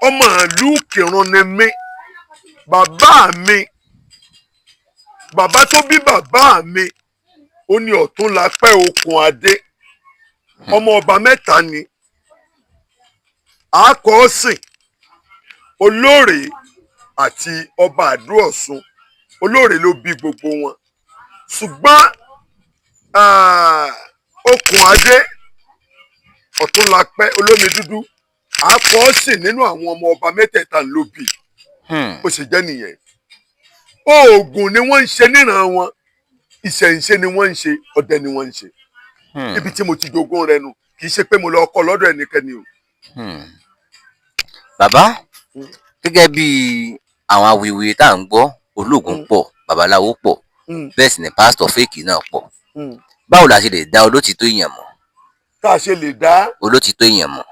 ọmọ ìlú Kìrun ni mí. Bàbá mi, bàbá tó bí bàbá mi, ó ní Ọ̀túnlápẹ́ Okùn Adé, ọmọ ọba mẹ́ta ni, àákọ́sìn, Olóòrè àti ọba Àdó Ọ̀ṣun. Olóòrè ló bí gbogbo wọn, ṣùgbọ́n Okùn Adé, Ọ̀túnlápẹ́ olómi dúdú, àákọ́sìn nínú àwọn ọmọ ọba mẹ́tẹ̀ẹ̀ta ló bí. Ó ṣe jẹ́ nìyẹn. Oògùn ni wọ́n ń ṣe níran wọn, ìṣẹ̀ǹṣe ni wọ́n ń ṣe, ọdẹ ni wọ́n ń ṣe. Ibi tí mo ti jogún rẹ̀ nu. Kì í ṣe pé mo lọ kọ́ lọ́dọ̀ ẹnikẹ́ni o. Bàbá, gẹ́gẹ́ bí àwọn awuyewuye tá à ń gbọ́, olóògùn pọ̀, babaláwo pọ̀, bẹ́ẹ̀ sì ni pásítọ̀ fake náà pọ̀. Báwo la ṣe lè dá olótìtọ́ èèyàn mọ̀? Tá a ṣe lè dá olótìtọ́ èèyàn mọ̀.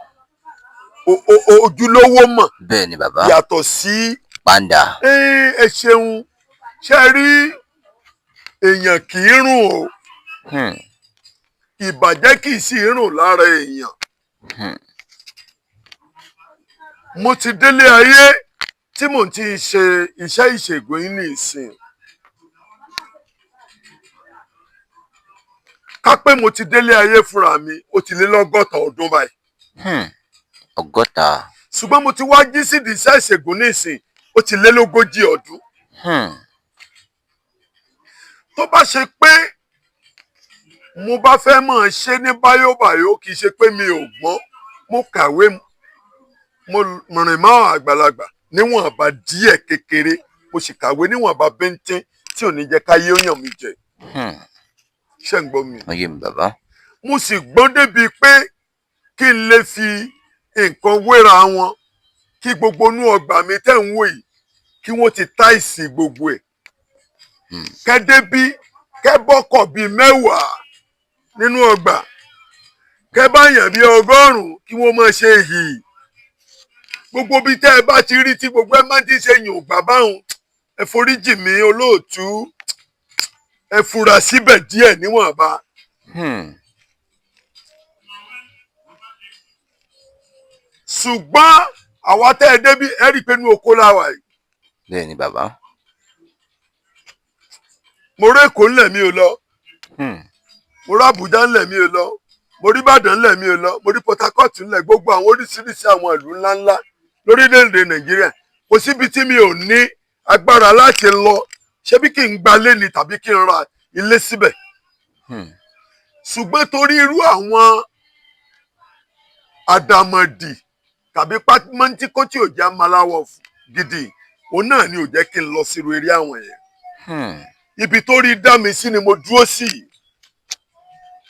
Ojúlówó mọ̀? Bẹ́ẹ̀ ni, bàbá. Yàtọ̀ sí pàǹdà. Ẹ ṣeun. Ṣe rí, èèyàn kì í rùn o. Ìbàjẹ́ kì í sì rùn lára èèyàn. Mo ti délé ayé tí mò ń ti ṣe iṣẹ́ ìṣègùn yìí ní ìsìn. Ká pé mo ti délé ayé fúnra mi, ó ti lé lọ́gọ́ta ọdún báyìí. 60. Ṣùgbọ́n mo ti wá jí sídìí iṣẹ́ ìṣègùn ní ìsìn, ó ti lé lógójì ọdún. Tó bá ṣe pé mo bá fẹ́ máa ṣe ní báyóbáyó, kì í ṣe pé mi ò gbọ́n. Mo kàwé, mo rìn mọ́ àgbàlagbà níwọ̀nba díẹ̀ kékeré, mo sì kàwé níwọ̀nba bíntín tí ò ní jẹ́ káyé ó yàn mí jẹ. Ṣé ń gbọ́ mi? Ó yé mi, bàbá. Mo sì gbọ́n débi pé kí n lè fi nǹkan wéra wọn, kí gbogbo inú ọgbà mi tẹ́ ń wò yìí, kí wọ́n ti táìsì gbogbo ẹ̀, kẹ́ débí, kẹ́ bọ́kọ̀ bíi 10 nínú ọgbà, kẹ́ bá yàn bíi 100, kí wọ́n máa ṣe hì. Gbogbo bíi tẹ́ ẹ bá ti rí tí gbogbo ẹ máa ti ṣe yàn ògbà báwọn, ẹ foríjì mí, olóòtú, ẹ fura síbẹ̀ díẹ̀ níwọ̀nba. Ṣùgbọ́n àwa tẹ́ ẹ débí, ẹ rí i pé inú oko la wà yìí. Bẹ́ẹ̀ ni, bàbá. Mo rí Èkó ńlẹ̀, mi ò lọ. Mo rí Àbújá ńlẹ̀, mi ò lọ. Mo rí Ìbàdàn ńlẹ̀, mi ò lọ. Mo rí Port Harcourt ńlẹ̀. Gbogbo àwọn oríṣiríṣi àwọn ìlú ńláńlá lórílẹ̀‐èdè Nàìjíríà, kò síbi tí mi ò ní agbára láti lọ. Ṣebí kí n gbalé ni tàbí kí n ra ilé síbẹ̀. Ṣùgbọ́n torí irú àwọn àdàmọ̀dì tàbí pámọ́ntíkó tí ò jẹ́ amáláwọ̀ gidi, òun náà ni ò jẹ́ kí n lọ sírú eré àwọn yẹn. Ibi tó rí dá mi sí ni mo dúró sí.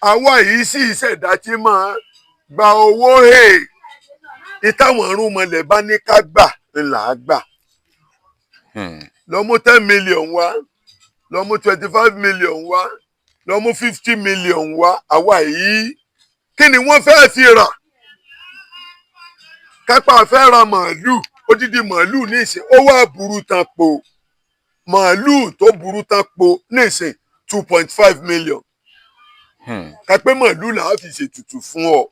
Àwa yìí sì ṣẹ̀dá tí máa gba owó hè ní táwọn irúnmọlẹ̀ bá ní ká gbà ńlá gbà. Lọ mú 10 million wá, lọ mú 25 million wá, lọ mú 50 million wá, àwa yìí, kí ni wọ́n fẹ́ẹ́ fi rà? Kápá fẹ́ ra màálù, odidi màálù ní ìsìn, ó wà burú tán po. Màálù tó burú tán po ní ìsìn, 2.5 million. Kápẹ́ màálù là á fi ṣètùtù fún ọ.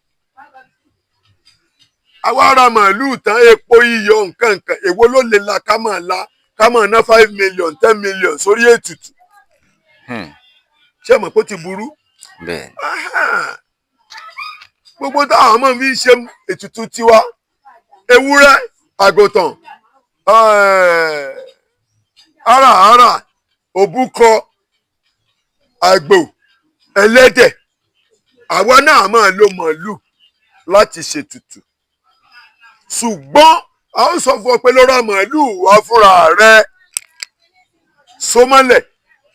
Àwa ra màálù tán, epo, iyọ̀, nǹkan nǹkan, èwo ló lè la ká máa la ká máa ná 5 million, 10 million sórí ètùtù? Ṣé mọ̀ pé ó ti burú? Bẹ́ẹ̀. Aha. Gbogbo táwọn ọmọ mi ń ṣe ètùtù tiwa, ewúrẹ́, àgùntàn, àràárà, òbúkọ, àgbò, ẹlẹ́dẹ̀. Àwa náà máa lo màálù láti ṣètùtù, ṣùgbọ́n a ó sọ fún ọ pé lọ́rọ̀ màálù wá fúnra rẹ̀ sómọ́lẹ̀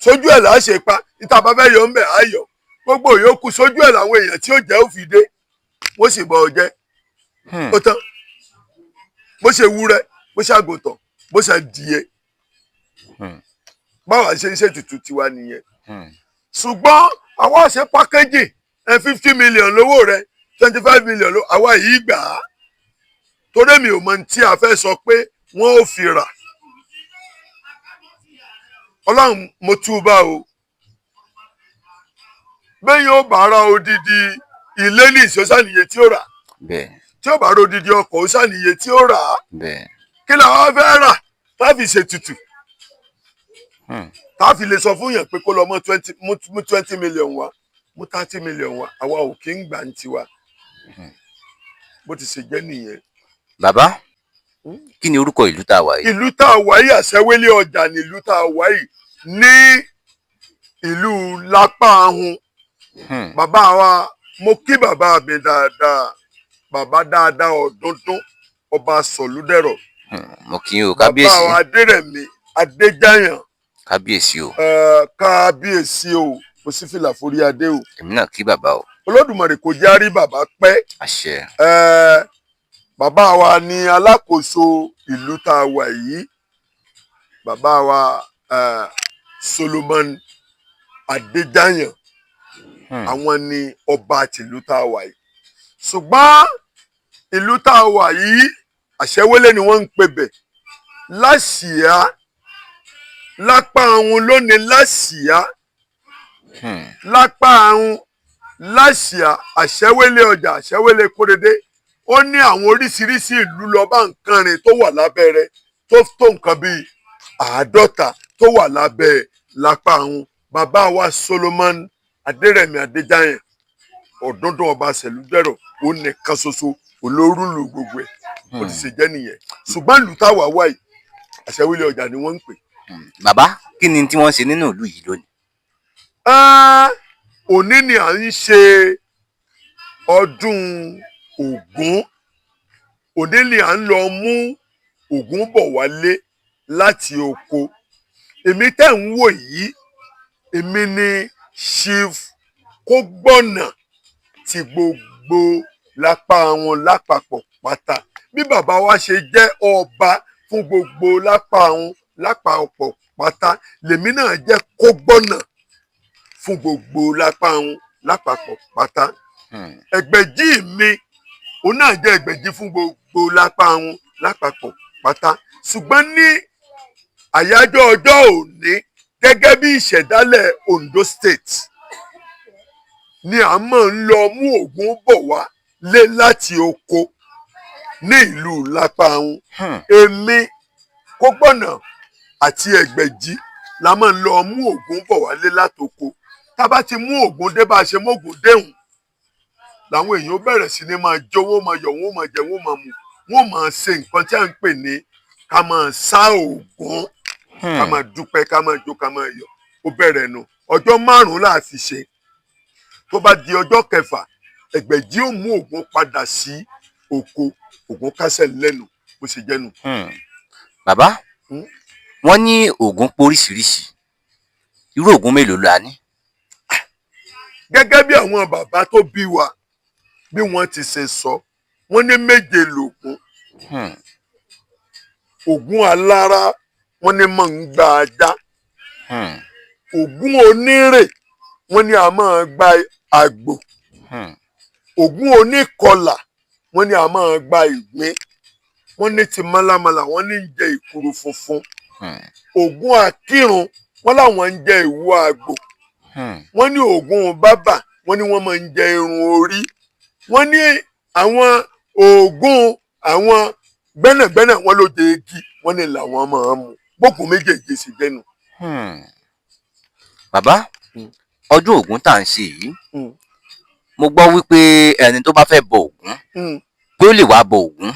sójú ẹ̀ là á ṣe pa níta bá fẹ́ yọ ń bẹ̀ á yọ gbogbo yòókù sójú ẹ̀ làwọn èèyàn tí ó jẹ́ ó fi dé, wọ́n sì bọ̀ ọ jẹ́. Ó tán. Bó ṣe wúrẹ́, bó ṣe àgùntàn, bó ṣe adìyẹ, báwa ṣe ń ṣètùtù tiwa nìyẹn. Ṣùgbọ́n àwa ṣe pákéjì ẹ, 50 million lówó rẹ, 25 million ló àwa yìí gbà á, torí mi ò mọ tí a fẹ́ sọ pé wọ́n ò fi rà. Ọlọ́run, mo túbà o. Bẹ́ẹ̀ yóò bá ra odidi ilé ní ìṣó sàníye tí ó rà. Tí ó bá ra odidi ọkọ̀, ó sàníye tí ó rà á. Kí làwọn fẹ́ rà tá a fi ṣètùtù, tá a fi lè sọ fún yàn pé kó lọ mọ twenty, mú 20 million wá, mú 30 million wá? Àwa ò kí ń gbà ń tiwa. Bó ti ṣe jẹ́ nìyẹn. Bàbá, kí ni orúkọ ìlú tá a wà yìí? Ìlú tá a wà yìí, Àṣẹwélé ọjà ní ìlú tá a wà yìí, ní ìlú lápá ahun. Bàbá wa, mo kí bàbá mi dáadáa, bàbá dáadáa, ọ̀dúndún, ọba Sọ̀lúdẹ̀rọ̀. Mo kí yín o. Bàbá Kábíyèsí. wa Adérẹ̀mí Adéjáyàn. Kábíyèsí o. Kábíyèsí o. Mo sì fìlà forí adé o. Èmi náà kí bàbá o. Olódùmarè kò jẹ́ àrí bàbá pẹ́. Àṣẹ. Bàbá wa ni alákòóso ìlú tá a wà yìí, bàbá wa Solomon Adéjáyàn. Àwọn ni ọba tìlú tá a wà yìí, ṣùgbọ́n ìlú tá a wà yìí, Àṣẹwélé ni wọ́n ń pè bẹ̀. Láṣìá lápá àwọn lónìí, láṣìá lápá àwọn láṣìá, Àṣẹwélé ọjà, Àṣẹwélé Kóredé. Ó ní àwọn oríṣiríṣi ìlú lọ bá nǹkan rìn tó wà lábẹ́ rẹ̀, tó tó nǹkan bíi 50 tó wà lábẹ́ lápá àwọn. Bàbá wa Solomon Adérẹ̀mí Adéjáyàn, ọ̀dúndún ọba Ṣẹ̀lúdẹ̀rọ̀, ó nìkan ṣoṣo olórúlù gbogbo ẹ̀. Ó ti ṣe jẹ́ nìyẹn. Ṣùgbọ́n ìlú táwa wà yìí, Àṣẹwélé ọjà ni wọ́n ń pè. Bàbá, kí ni tí wọ́n ń ṣe nínú ìlú yìí lónìí? Òní ni à ń ṣe ọdún Ògún. Òní ni à ń lọ mú Ògún bọ̀ wálé láti oko. Èmi tẹ́ ń wò yìí, èmi ni Chief Kógbọ̀nà ti gbogbo lápá wọn lápapọ̀ pátá. Bí bàbá wa ṣe jẹ́ ọba fún gbogbo lápá wọn lápapọ̀ pátá, lèmi náà jẹ́ Kógbọ̀nà fún gbogbo lápá wọn lápapọ̀ pátá. Ẹgbẹ̀jì mi, òun náà jẹ́ ẹgbẹ̀jì fún gbogbo lápá wọn lápapọ̀ pátá. Ṣùgbọ́n ní àyájọ́ ọjọ́ òní, gẹ́gẹ́ bí ìṣẹ̀dálẹ̀ Ondo State ni à máa ń lọ mú Ògún bọ̀ wá lé láti oko ní ìlú Lápáhún. Èmi Kógbọ̀nà àti Ẹgbẹ̀jì la máa ń lọ mú Ògún bọ̀ wálé látoko. Tá a bá ti mú Ògún dé, bá a ṣe mógùn déhùn, làwọn èèyàn bẹ̀rẹ̀ sí ní máa jó, wọ́n máa yọ̀, wọ́n máa jẹ, wọ́n máa mu, wọ́n máa ṣe nǹkan tí à ń pè ní ká máa sá Ògún, ká máa dúpẹ́, ká máa jó, ká máa yọ̀. Ó bẹ̀rẹ̀ nu. Ọjọ́ 5 là fi ṣe. Tó bá di ọjọ́ kẹfà, Ẹgbẹ̀jì ó mú Ògún padà sí oko. Ògún kásẹ̀ lẹ́nu, bó ṣe jẹ́ nu. Bàbá, wọ́n ní Ògún póríṣiríṣi. Irú Ògún mélòó la ní? Gẹ́gẹ́ bí àwọn bàbá tó bí wa bí wọ́n ti ṣe sọ, wọ́n ní méje lògún. Ògún alára, wọ́n ní máa ń gba ajá. Ògún onírè, wọ́n ní a máa gba àgbò. Ògún oníkọlà, wọ́n ní a máa gba ìgbín. Wọ́n ní ti mọ́lámọ́lá, wọ́n ní ń jẹ ìkuru funfun. Ògún akírun, wọ́n láwọn ń jẹ ìwú àgbò. Wọ́n ní Ògún bábà, wọ́n ní wọ́n máa ń jẹ irun orí. Wọ́n ní àwọn Ògún àwọn gbẹ́nàgbẹ́nà, wọ́n ló jẹ igi, wọ́n ní làwọn máa ń mú. Gbógun méjèèjì sì jẹ́nu. Bàbá, ọdún Ògún tá à ń ṣe yìí, mo gbọ́ wípé ẹni tó bá fẹ́ bọ Ògún, pé ó lè wá bọ Ògún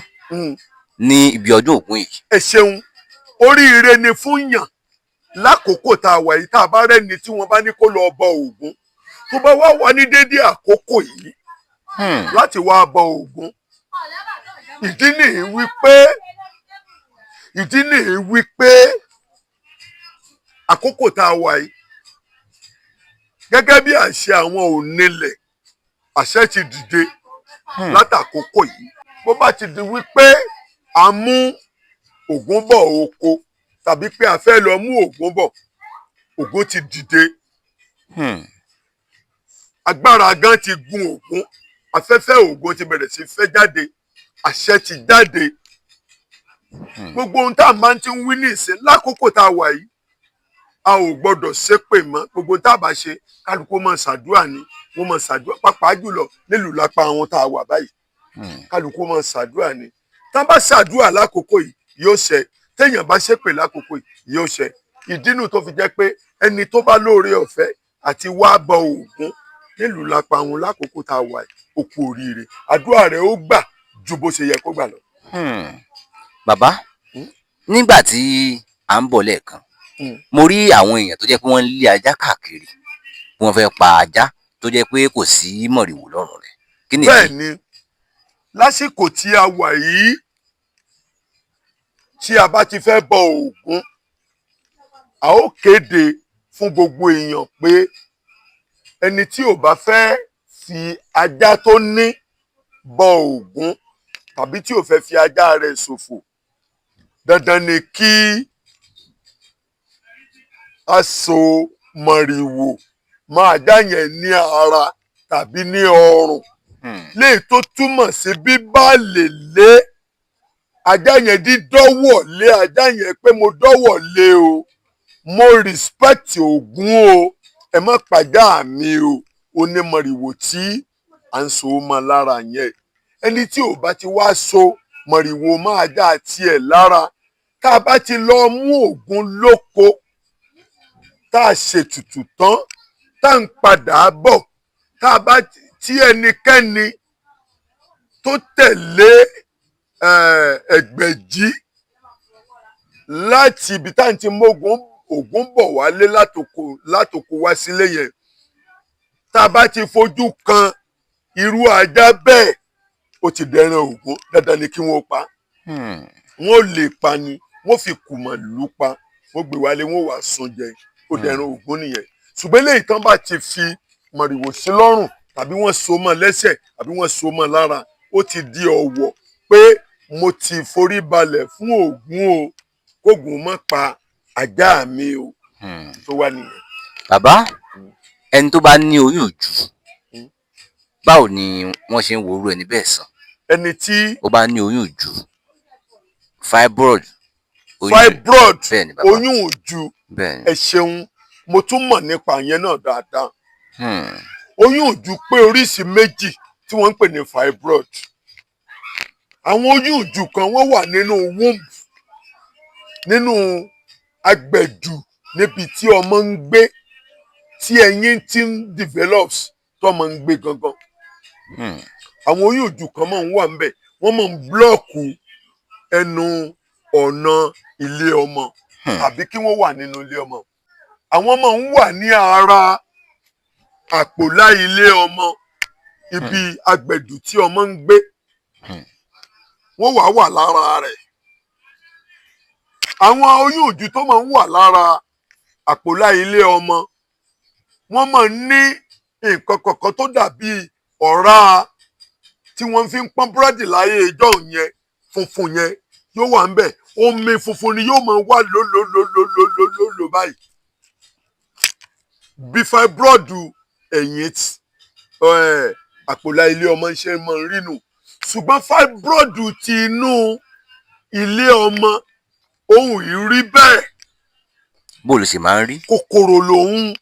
ní ibi ọdún Ògún yìí. Ẹ ṣeun. Oríire ni fún yàn lákòókò tá a wà yìí, tá a bá rẹ́ni tí wọ́n bá ní kó lọ bọ Ògún, tó bá wá wà ní déédéé àkókò yìí láti wá bọ Ògún. Ìdí nìyí wípé àkókò tá a wà yìí, gẹ́gẹ́ bí àṣẹ àwọn onílẹ̀, àṣẹ ti dìde látàkókò yìí. Bó bá ti di wípé a mú Ògún bọ̀ oko tàbí pé a fẹ́ lọ mú Ògún bọ̀, Ògún ti dìde. Agbára gan ti gun Ògún, afẹ́fẹ́ Ògún ti bẹ̀rẹ̀ sí fẹ́ jáde, àṣẹ ti jáde. Gbogbo ohun tá a máa ti ń wí ní ìsìn lákòókò tá a wà yìí, a ò gbọdọ̀ ṣépè mọ́. Gbogbo tá a bá ṣe, kálukú máa ṣàdúrà ni, wọ́n máa ṣàdúrà, pàápàá jùlọ nílùú lápá àwọn tá a wà báyìí. Kálukú máa ṣàdúrà ni. Tá a bá ṣàdúrà lákòókò yìí, yóò ṣẹ. Téèyàn bá ṣépè lákòókò yìí, yóò ṣẹ. Ìdínú tó fi jẹ́ pé ẹni tó bá lóore ọ̀fẹ́ àti wá bọ Ògún nílùú lápá àwọn lákòókò tá a wà yìí, ó kú oríire, àdúrà rẹ̀ ó gbà ju bó ṣe yẹ kó gbà lọ. Bàbá, nígbà tí à ń bọ̀ lẹ́ẹ̀kan, mo rí àwọn èèyàn tó jẹ́ pé wọ́n ń lé ajá káàkiri, wọ́n fẹ́ pa ajá tó jẹ́ pé kò sí mọ̀rìwò lọ́rùn rẹ̀. Kí nìdí? Bẹ́ẹ̀ ni, lásìkò tí a wà yìí, tí a bá ti fẹ́ bọ Ògún, a ó kéde fún gbogbo èèyàn pé ẹni tí ò bá fẹ́ fi ajá tó ní bọ Ògún tàbí tí ò fẹ́ fi ajá rẹ̀ ṣòfò, dandan ni kí a so mọ̀rìwò. mọ́ ajá yẹn ní ara tàbí ní ọrùn, léyìí tó túmọ̀ sí bíbá lè lé ajá yẹn, dídọ́wọ̀ lé ajá yẹn pé mo dọ́wọ̀ lé o, mo respect Ògún o, ẹ má pàjá mi o. Ó ní mọ̀rìwò tí à ń so mọ́ lára yẹn. Ẹni tí ò bá ti wá so mọ̀rìwò máa dá tiẹ̀ lára, tá a bá ti lọ mú Ògún lóko, tá a ṣètùtù tán, tá a ń padà bọ̀, tá a bá tí ẹnikẹ́ni tó tẹ̀lé Ẹgbẹ̀jí láti ibi tá à ń ti mógun Ògún bọ̀ wálé látòkò wá sílé yẹn, tá a bá ti fojú kan irú ajá bẹ́ẹ̀, ó ti dẹran Ògún, dandan ni kí wọ́n pa. Wọ́n lè pa ni, wọ́n fi kùmọ̀ lù pa, wọ́n gbé wálé, wọ́n wàá sun jẹ, ó dẹran Ògún nìyẹn. Ṣùgbọ́n eléyìí tán bá ti fi mọ̀rìwò sí lọ́rùn tàbí wọ́n so mọ́ lẹ́sẹ̀ àbí wọ́n so mọ́ lára, ó ti di ọ̀wọ̀ pé mo ti forí balẹ̀ fún Ògún o, kógun má pa ajá mi o. Tó wà nìyẹn. Bàbá, ẹni tó bá ní oyún ìju, báwo ni wọ́n ṣe ń wo irú ẹni bẹ́ẹ̀ sàn? Ẹni tí ó bá ní oyún ìju, fibroid, oyún. Fibroid? Bẹ́ẹ̀ ni, bàbá. Oyún ìju? Bẹ́ẹ̀ ni. Ẹ ṣeun, mo tún mọ̀ nípa yẹn náà dáadáa. Oyún ìju pé oríṣi méjì tí wọ́n ń pè ní fibroid. Àwọn oyún ìju kan, wọ́n wà nínú womb, nínú agbẹ̀jù, níbi tí ọmọ ń gbé, tí ẹyin ti ń develops, tọmọ ń gbé gangan. Àwọn oyún ìju kan máa ń wà ńbẹ̀, wọ́n máa ń block ẹnu ọ̀nà ilé ọmọ tàbí kí wọ́n wà nínú ilé ọmọ. Àwọn máa ń wà ní ara àpòlá ilé ọmọ, ibi agbẹ̀dù tí ọmọ ń gbé. Wọ́n wà wà lára rẹ̀. Àwọn oyún ìju tó máa ń wà lára àpòlá ilé ọmọ, wọ́n máa ń ní nǹkan kọ̀ọ̀kan tó dàbí ọ̀rá tí wọ́n fi ń pọ́n búrẹ́dì láyé ìjọ́ yẹn, funfun yẹn yóò wà ńbẹ̀. Omi funfun ni yóò máa wà lólólólólólólò báyìí. Bí fibroid ẹ̀yìn àpòlá ilé ọmọ ṣe máa ń rí nù. Ṣùgbọ́n fibroid ti inú ilé ọmọ, ohun ìrí bẹ́ẹ̀. Bó ló ṣe máa ń rí? Kòkòrò lòun.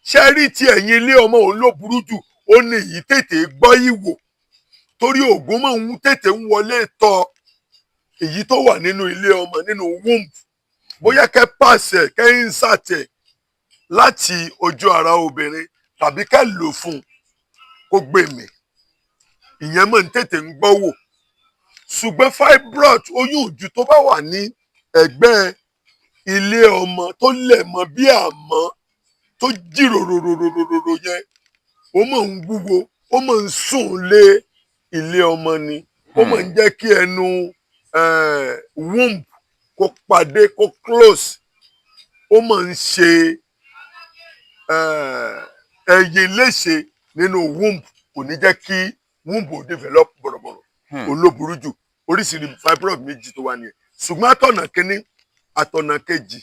Ṣe rí ti ẹ̀yìn ilé ọmọ, òun ló burú jù. Ó ní èyí tètè gbọ́ ìwò, torí ògùn máa ń tètè ń wọlé tọ̀ èyí tó wà nínú ilé ọmọ, nínú womb. Bóyá kẹ́ pàṣẹ, kẹ́ insert ẹ̀ láti ojú ara obìnrin tàbí kẹ́ lò fún un kó gbé mì, ìyẹn máa ń tètè ń gbọ́ wò. Ṣùgbọ́n fibroid, oyún ìju tó bá wà ní ẹ̀gbẹ́ ilé ọmọ, tó lẹ̀ mọ́ bí àmọ́, tó jìròròròròrò yẹn, ó máa ń wúwo, ó máa ń sùn lé ilé ọmọ ni. Ó máa ń jẹ́ kí ẹnu womb kó pàdé, kó close. Ó máa ń ṣe ẹyin léṣe nínú womb, kò ní jẹ́ kí womb ò develop bọ̀rọ̀bọ̀rọ̀. Òun ló burú jù. Oríṣiríṣi fibroid méjì tó wà nìyẹn. Ṣùgbọ́n àtọ̀nà kínní, àtọ̀nà kejì,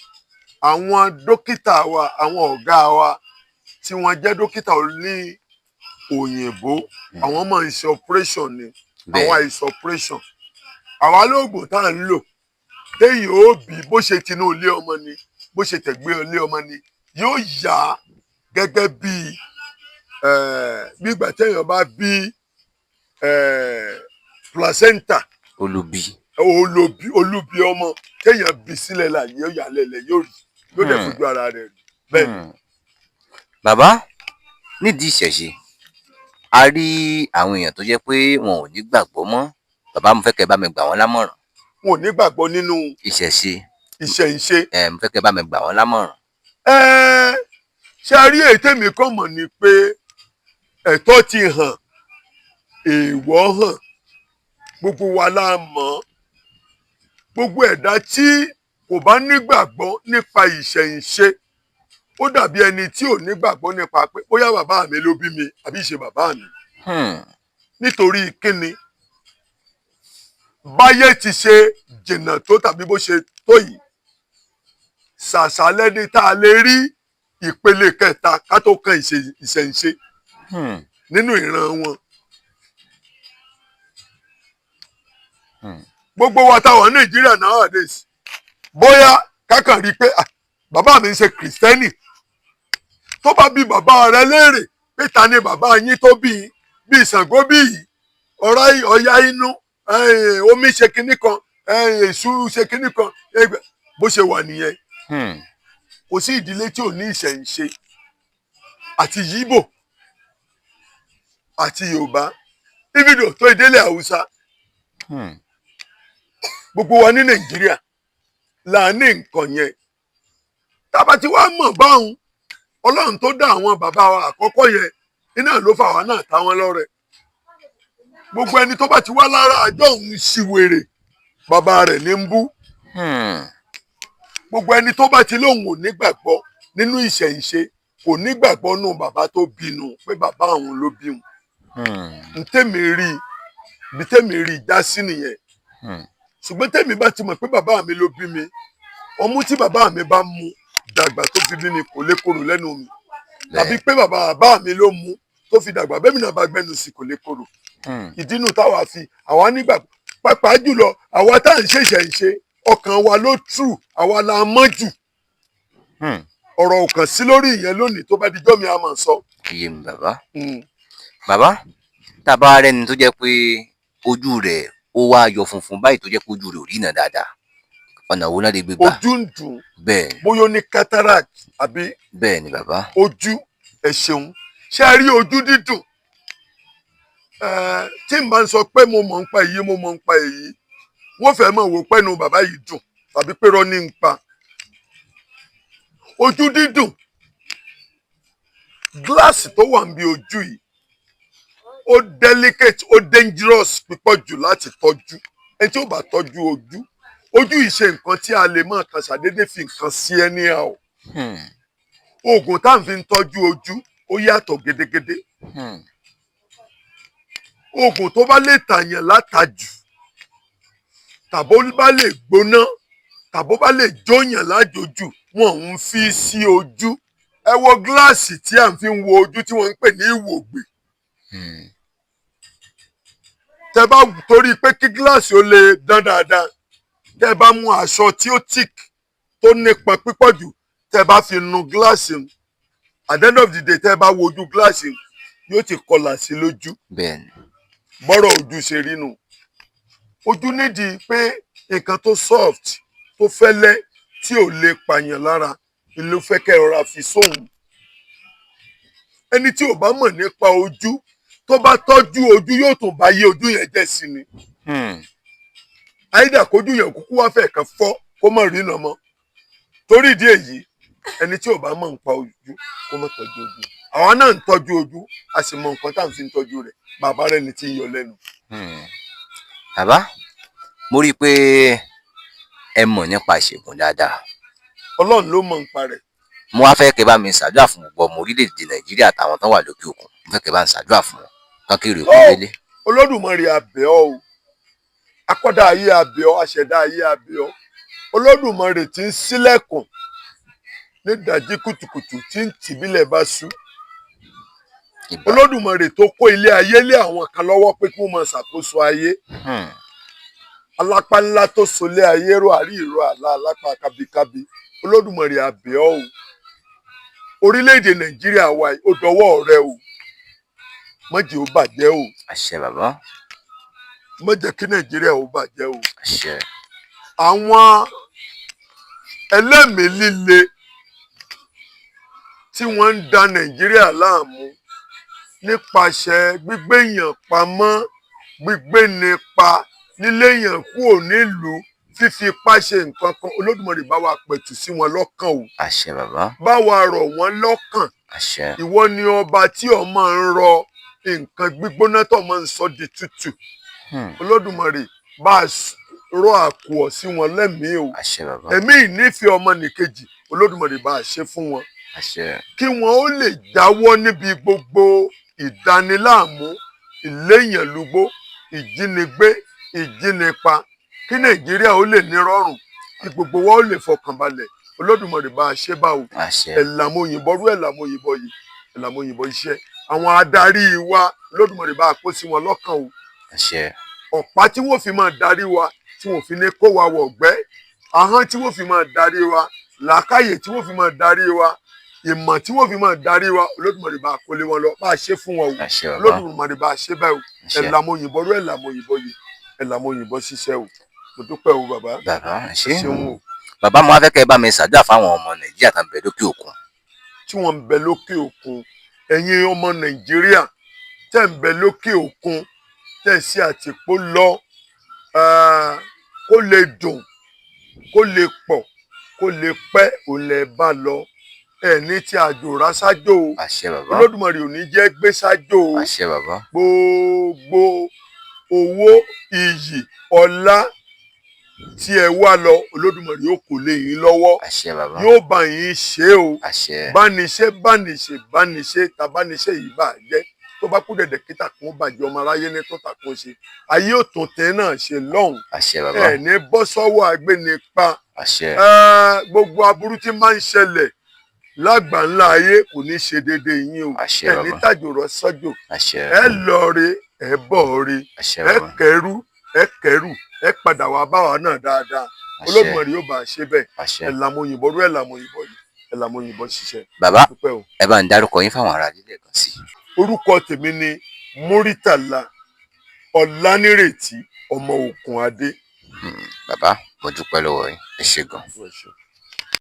àwọn dókítà wa, àwọn ọ̀gá wa tí wọ́n jẹ́ dókítà ní òyìnbó, àwọn máa ń ṣe operation ni. Àwọn àìsàn operation, àwa lóògùn tá à ń lò, téèyàn ó bí, bó ṣe tinú ilé ọmọ ni, bó ṣe tẹ̀gbẹ́ ilé ọmọ ni, yóò yá gẹ́gẹ́ bí bí ìgbà téèyàn bá bí placenta. Olubi. Olóbi, olúbi ọmọ téèyàn bí sílẹ̀ là, yóò yà lẹ́lẹ̀, yóò rí, yóò dẹ̀ fojú ara rẹ̀ rí bẹ́ẹ̀ ni. Bàbá, nídìí ìṣẹ̀ṣe, a rí àwọn èèyàn tó jẹ́ pé wọn ò ní gbàgbọ́ mọ́. Bàbá, mo fẹ́ kẹ́ ẹ bá mi gbà wọ́n lámọ̀ràn. Wọn ò ní gbàgbọ́ nínú ìṣẹ̀ṣe. Ìṣẹ̀ǹṣe. Ẹ, mo fẹ́ kẹ́ ẹ bá mi gbà wọ́n lámọ̀ràn. Ẹ ṣe rí, èyí tèmi kàn mọ̀ ni pé ẹ̀tọ́ ti hàn, èèwọ̀ hàn, gbogbo wa la mọ̀. Gbogbo ẹ̀dá tí kò bá nígbàgbọ́ nípa ìṣẹ̀ǹṣe, ó dàbí ẹni tí ò nígbàgbọ́ nípa pé bóyá bàbá mi ló bí mi àbí ìṣe bàbá mi. Nítorí kíni? Báyé ti ṣe jìnnà tó tàbí bó ṣe tó yìí, ṣàṣà lẹ́ni tá a lè rí. Ìpele kẹta ká tó kan ìṣẹ̀ǹṣe nínú ìran wọn. Gbogbo wa táwọn Nàìjíríà nowadays, bóyá kákan rí i pé, ah, bàbá mi ń ṣe Kìrìsìtẹ́nì, tó bá bí bàbá rẹ léèrè pé ta ni bàbá yín tó bí yín, bí Ṣàngó bí yìí, ọ̀rá ọ̀ya inú omi ṣe kinní kan, èṣù ṣe kinní kan, bó ṣe wà nìyẹn. Kò sí ìdílé tí ò ní ìṣẹ̀ǹṣe, àti Yíbò àti Yorùbá, ibùdó tó ìdílé Haúsá. Gbogbo wa ní Nàìjíríà là ní nǹkan yẹn. Tába tí wàá mọ̀ báwọn, Ọlọ́run tó dá àwọn bàbá wa àkọ́kọ́ yẹn iná ló fà wá náà táwọn lọ́rẹ. Gbogbo ẹni tó bá ti wá lára àjọ òun ṣìwèrè, bàbá rẹ̀ ní ń bú. Gbogbo ẹni tó bá ti lóun ò nígbàgbọ́ nínú ìṣẹ̀ǹṣe, kò nígbàgbọ́ nù bàbá tó bínú pé bàbá òun ló bí òun. Ntẹ́mi rí bí tẹ́mi rí já sí nìyẹn. Ṣùgbọ́n tẹ́mi bá ti mọ̀ pé bàbá mi ló bí mi, ọmú tí bàbá mi bá mu dàgbà tó fi bí mi kò lè korò lẹ́nu mi, tàbí pé bàbá bàbá mi ló mu tó fi dàgbà, bẹ́ẹ̀ mi náà bá gbẹ́nu sí, kò lè korò. Ìdínú táwa fi àwa nígbà, pàápàá jùlọ àwa tá à ń ṣẹ̀ṣẹ̀ ń ṣe, ọkàn wa ló true, àwa la mọ́ jù. Ọ̀rọ̀ ò kàn sí lórí ìyẹn lónìí, tó bá dijọ́ mi a máa sọ. Iye mi, bàbá. Bàbá, tá a bá rẹ́ni tó jẹ́ pé ojú rẹ̀ ó wá yọ funfun báyìí, tó jẹ́ pé ojú rẹ̀ ò rí náà dáadáa, ọ̀nà wo náà lè gbé gbà? Ojú ń dùn? Bẹ́ẹ̀. Bóyá ó ní cataract àbí? Bẹ́ẹ̀ ni, bàbá. Ojú, ẹ ṣeun. Ṣé ẹ rí ojú dídùn, tí n bá ń sọ pé mo mọ̀ ń pa èyí, mo mọ̀ ń pa èyí, wọ́n fẹ́ mọ̀ wò pẹ́nu bàbá yìí dùn tàbí pé rọ́ ní ń pa. Ojú dídùn, gíláàsì tó wà níbi ojú yìí, ó delicate, ó dangerous pípọ̀ jù láti tọ́jú. Ẹni tí ó bá tọ́jú ojú, ojú yìí ṣe nǹkan tí a lè máa kàn ṣàdédé fi nǹkan sí anyhow. Oògùn tá à ń fi ń tọ́jú ojú, ó yàtọ̀ gédégédé. Oògùn tó bá lè tàyàn látàjù, tàbó bá lè gbóná, tàbó bá lè jóyàn lájòjù, wọn ń fi sí ojú. Ẹ wo gíláàsì tí à ń fi ń wo ojú tí wọ́n ń pè ní ìwògbè. Tẹ bá torí pé kí gíláàsì ó lè dán dáadáa, tẹ bá mú aṣọ tí ó thick, tó nípọn pípọ̀ jù, tẹ bá fi nu gíláàsì un, at the end of the day, tẹ bá wo ojú gíláàsì un, yóò ti kọlà sí lójú. Bẹ́ẹ̀ ni. Bọ́rọ̀ ojú ṣe rí nu. Ojú nídìí pé nǹkan tó soft, tó fẹ́lẹ́, tí ò lè pààyàn lára ló fẹ́ kẹ́ ẹ rọra fi sóhun. Ẹni tí ò bá mọ̀ nípa ojú, tó bá tọ́jú ojú, yóò tún bá yé ojú yẹn jẹ́ sí ni. Àìdá kójú yẹn kúkú wá fẹ́ kàn fọ́, kó mọ̀ rí nà mọ́. Torí ìdí èyí, ẹni tí ò bá mọ̀ nípa ojú, kó má tọ́jú ojú. Àwa náà ń tọ́jú ojú, a sì mọ nǹkan tá à ń fi ń tọ́jú rẹ̀. Bàbá rẹ̀ ni tí ń yọ lẹ́nu. Bàbá, mo rí i pé ẹ mọ̀ nípa ìṣègùn dáadáa. Ọlọ́run ló mọ̀ nípa rẹ̀. Mo wá fẹ́ kẹ́ bá mi ṣàdúrà fún gbogbo ọmọ orílẹ̀-èdè Nàìjíríà àtàwọn tó wà lókè òkun. Mo fẹ́ kẹ́ bá ń ṣàdúrà fún wọn kán kéré òkú délé. Olódùmarè, a bẹ̀ ọ́ o. Akọ́dá ayé, a bẹ̀ ọ́. Aṣẹ̀dá ayé, a bẹ̀ ọ́. Olódùmarè tí ń ṣílẹ̀kùn ní ìdájí kùtùkùtù, tí ń tìbílẹ̀ bá ṣú. Ìbà. Olódùmarè tó kó ilé ayé lé àwọn kan lọ́wọ́ pé kí wọ́n máa ṣàkóso ayé, alápá ńlá tó solé ayé ró, àrí ìró àlá, alápá kábíkábí, Olódùmarè, a bẹ̀ ọ́ o. Orílẹ̀-èdè Nàìjíríà wa yìí, ó dọwọ́ rẹ o. Má jẹ́ ó bàjẹ́ o. Àṣẹ, bàbá. Má jẹ́ kí Nàìjíríà ó bàjẹ́ o. Àṣẹ. Àwọn ẹlẹ́mìí líle tí wọ́n ń da Nàìjíríà láàmú nípasẹ̀ gbígbéyàn pamọ́, gbígbéni pa, líléyàn kúrò nílùú, fífi ipá ṣe nǹkan kan, Olódùmarè, bá wa pẹ̀tù sí wọn lọ́kàn o. Àṣẹ, bàbá. Bá wa rọ̀ wọ́n lọ́kàn. Àṣẹ. Ìwọ ni ọba tí o máa ń rọ nǹkan gbígbóná tó máa ń sọ di tútù. Olódùmarè, bá a rọ àkùọ̀ sí wọn lẹ́mìí o. Àṣẹ, bàbá. Ẹ̀mí ìnífẹ̀ẹ́ ọmọnìkejì, Olódùmarè, bá a ṣe fún wọn, Àṣẹ. kí wọn ó lè jáwọ́ níbi gbogbo ìdániláàmú, ìléyànlúgbó, ìjínigbé, ìjínipa, kí Nàìjíríà ó lè nírọ̀rùn, kí gbogbo wa ó lè fọkànbalẹ̀. Olódùmarè bá a ṣe báwo. Àṣẹ. Ẹ̀làmóyìnbó rú, ẹ̀làmóyìnbó yìí, ẹ̀làmóyìnbó iṣẹ́ àwọn adarí wa, Olódùmarè bá a kó sí wọn lọ́kàn o. Àṣẹ. Ọ̀pá tí wọ́n fi máa darí wa, tí wọ́n fi ní kó wa wọ̀gbẹ́, ahọ́n tí wọ́n fi máa darí wa, làákàyè tí wọ́n fi máa darí wa, ìmọ̀ tí wọ́n fi máa darí wa, Olódùmarè bá a kó lé wọn lọ, bá a ṣe fún wọn o. Àṣẹ, bàbá. Olódùmarè bá a ṣe báyìí o. Àṣẹ. Ẹ̀làmóyìnbó rú, ẹ̀làmóyìnbó yìí, ẹ̀làmóyìnbó ṣiṣẹ́ o. Mo dúpẹ́ o, bàbá. Bàbá, ẹ ṣé. Ṣeun o. Bàbá, mo wá fẹ́ kẹ́ ẹ bá mi ṣàdúrà fáwọn ọmọ Nàìjíríà tó ń bẹ lókè òkun. Tí wọ́n ń bẹ lókè òkun, ẹ̀yin ọmọ Nàìjíríà tẹ́ ń bẹ lókè òkun, tẹ́ sí àtìpó lọ, kó lè dùn, kó lè pọ̀, kó lè pẹ́, òun lè bá lọ. Ẹ̀ ní tí àjò rásájò o. Àṣẹ, bàbá. Olódùmarè ò ní jẹ́ gbé sájò o. Àṣẹ, bàbá. Gbogbo owó, iyì, ọlá tí ẹ wá lọ, Olódùmarè yóò kó lé yín lọ́wọ́. Àṣẹ, bàbá. Yóò bá yín ṣe o. Àṣẹ. Bániṣe, bániṣe, bániṣe, tàbániṣe yìí bá jẹ́ tó bá kú dẹ̀dẹ̀ kí tàkùn bàjẹ́, ọmọ aráyé ní tó tàkùn ṣe, ayé ò tún tẹ́ náà ṣe lọ́hùn. Àṣẹ, bàbá. Ẹ ní bọ́ sọ́wọ́ agbénipa. Àṣẹ. Gbogbo aburú tí máa ń ṣẹlẹ̀ lágbàńlá ayé kò ní ṣe déédéé yín o. Àṣẹ, Ẹ ní bàbá. tàjòrò sọ́jò. Àṣẹ. Ẹ lọ re, ẹ bọ̀ re. Àṣẹ, Ẹ bàbá. kẹrù, ẹ kẹrù, ẹ padà wá báwa náà dáadáa. Àṣẹ. Olódùmarè yóò bá a ṣe bẹ́ẹ̀. Àṣẹ. Ẹ làmóyìnbó rú, ẹ làmóyìnbó yìí, ẹ làmóyìnbó ṣiṣẹ́. Bàbá, Dúpẹ́ o. ẹ bá ń dárúkọ yín fáwọn ará ilé kan sí. Orúkọ tèmi ni Muritàlá Ọlánírètí ọmọ Òkun Adé. Bàbá, mo dúpẹ́ lọ́wọ́ yín, ẹ ṣé gan. Ẹ ṣé.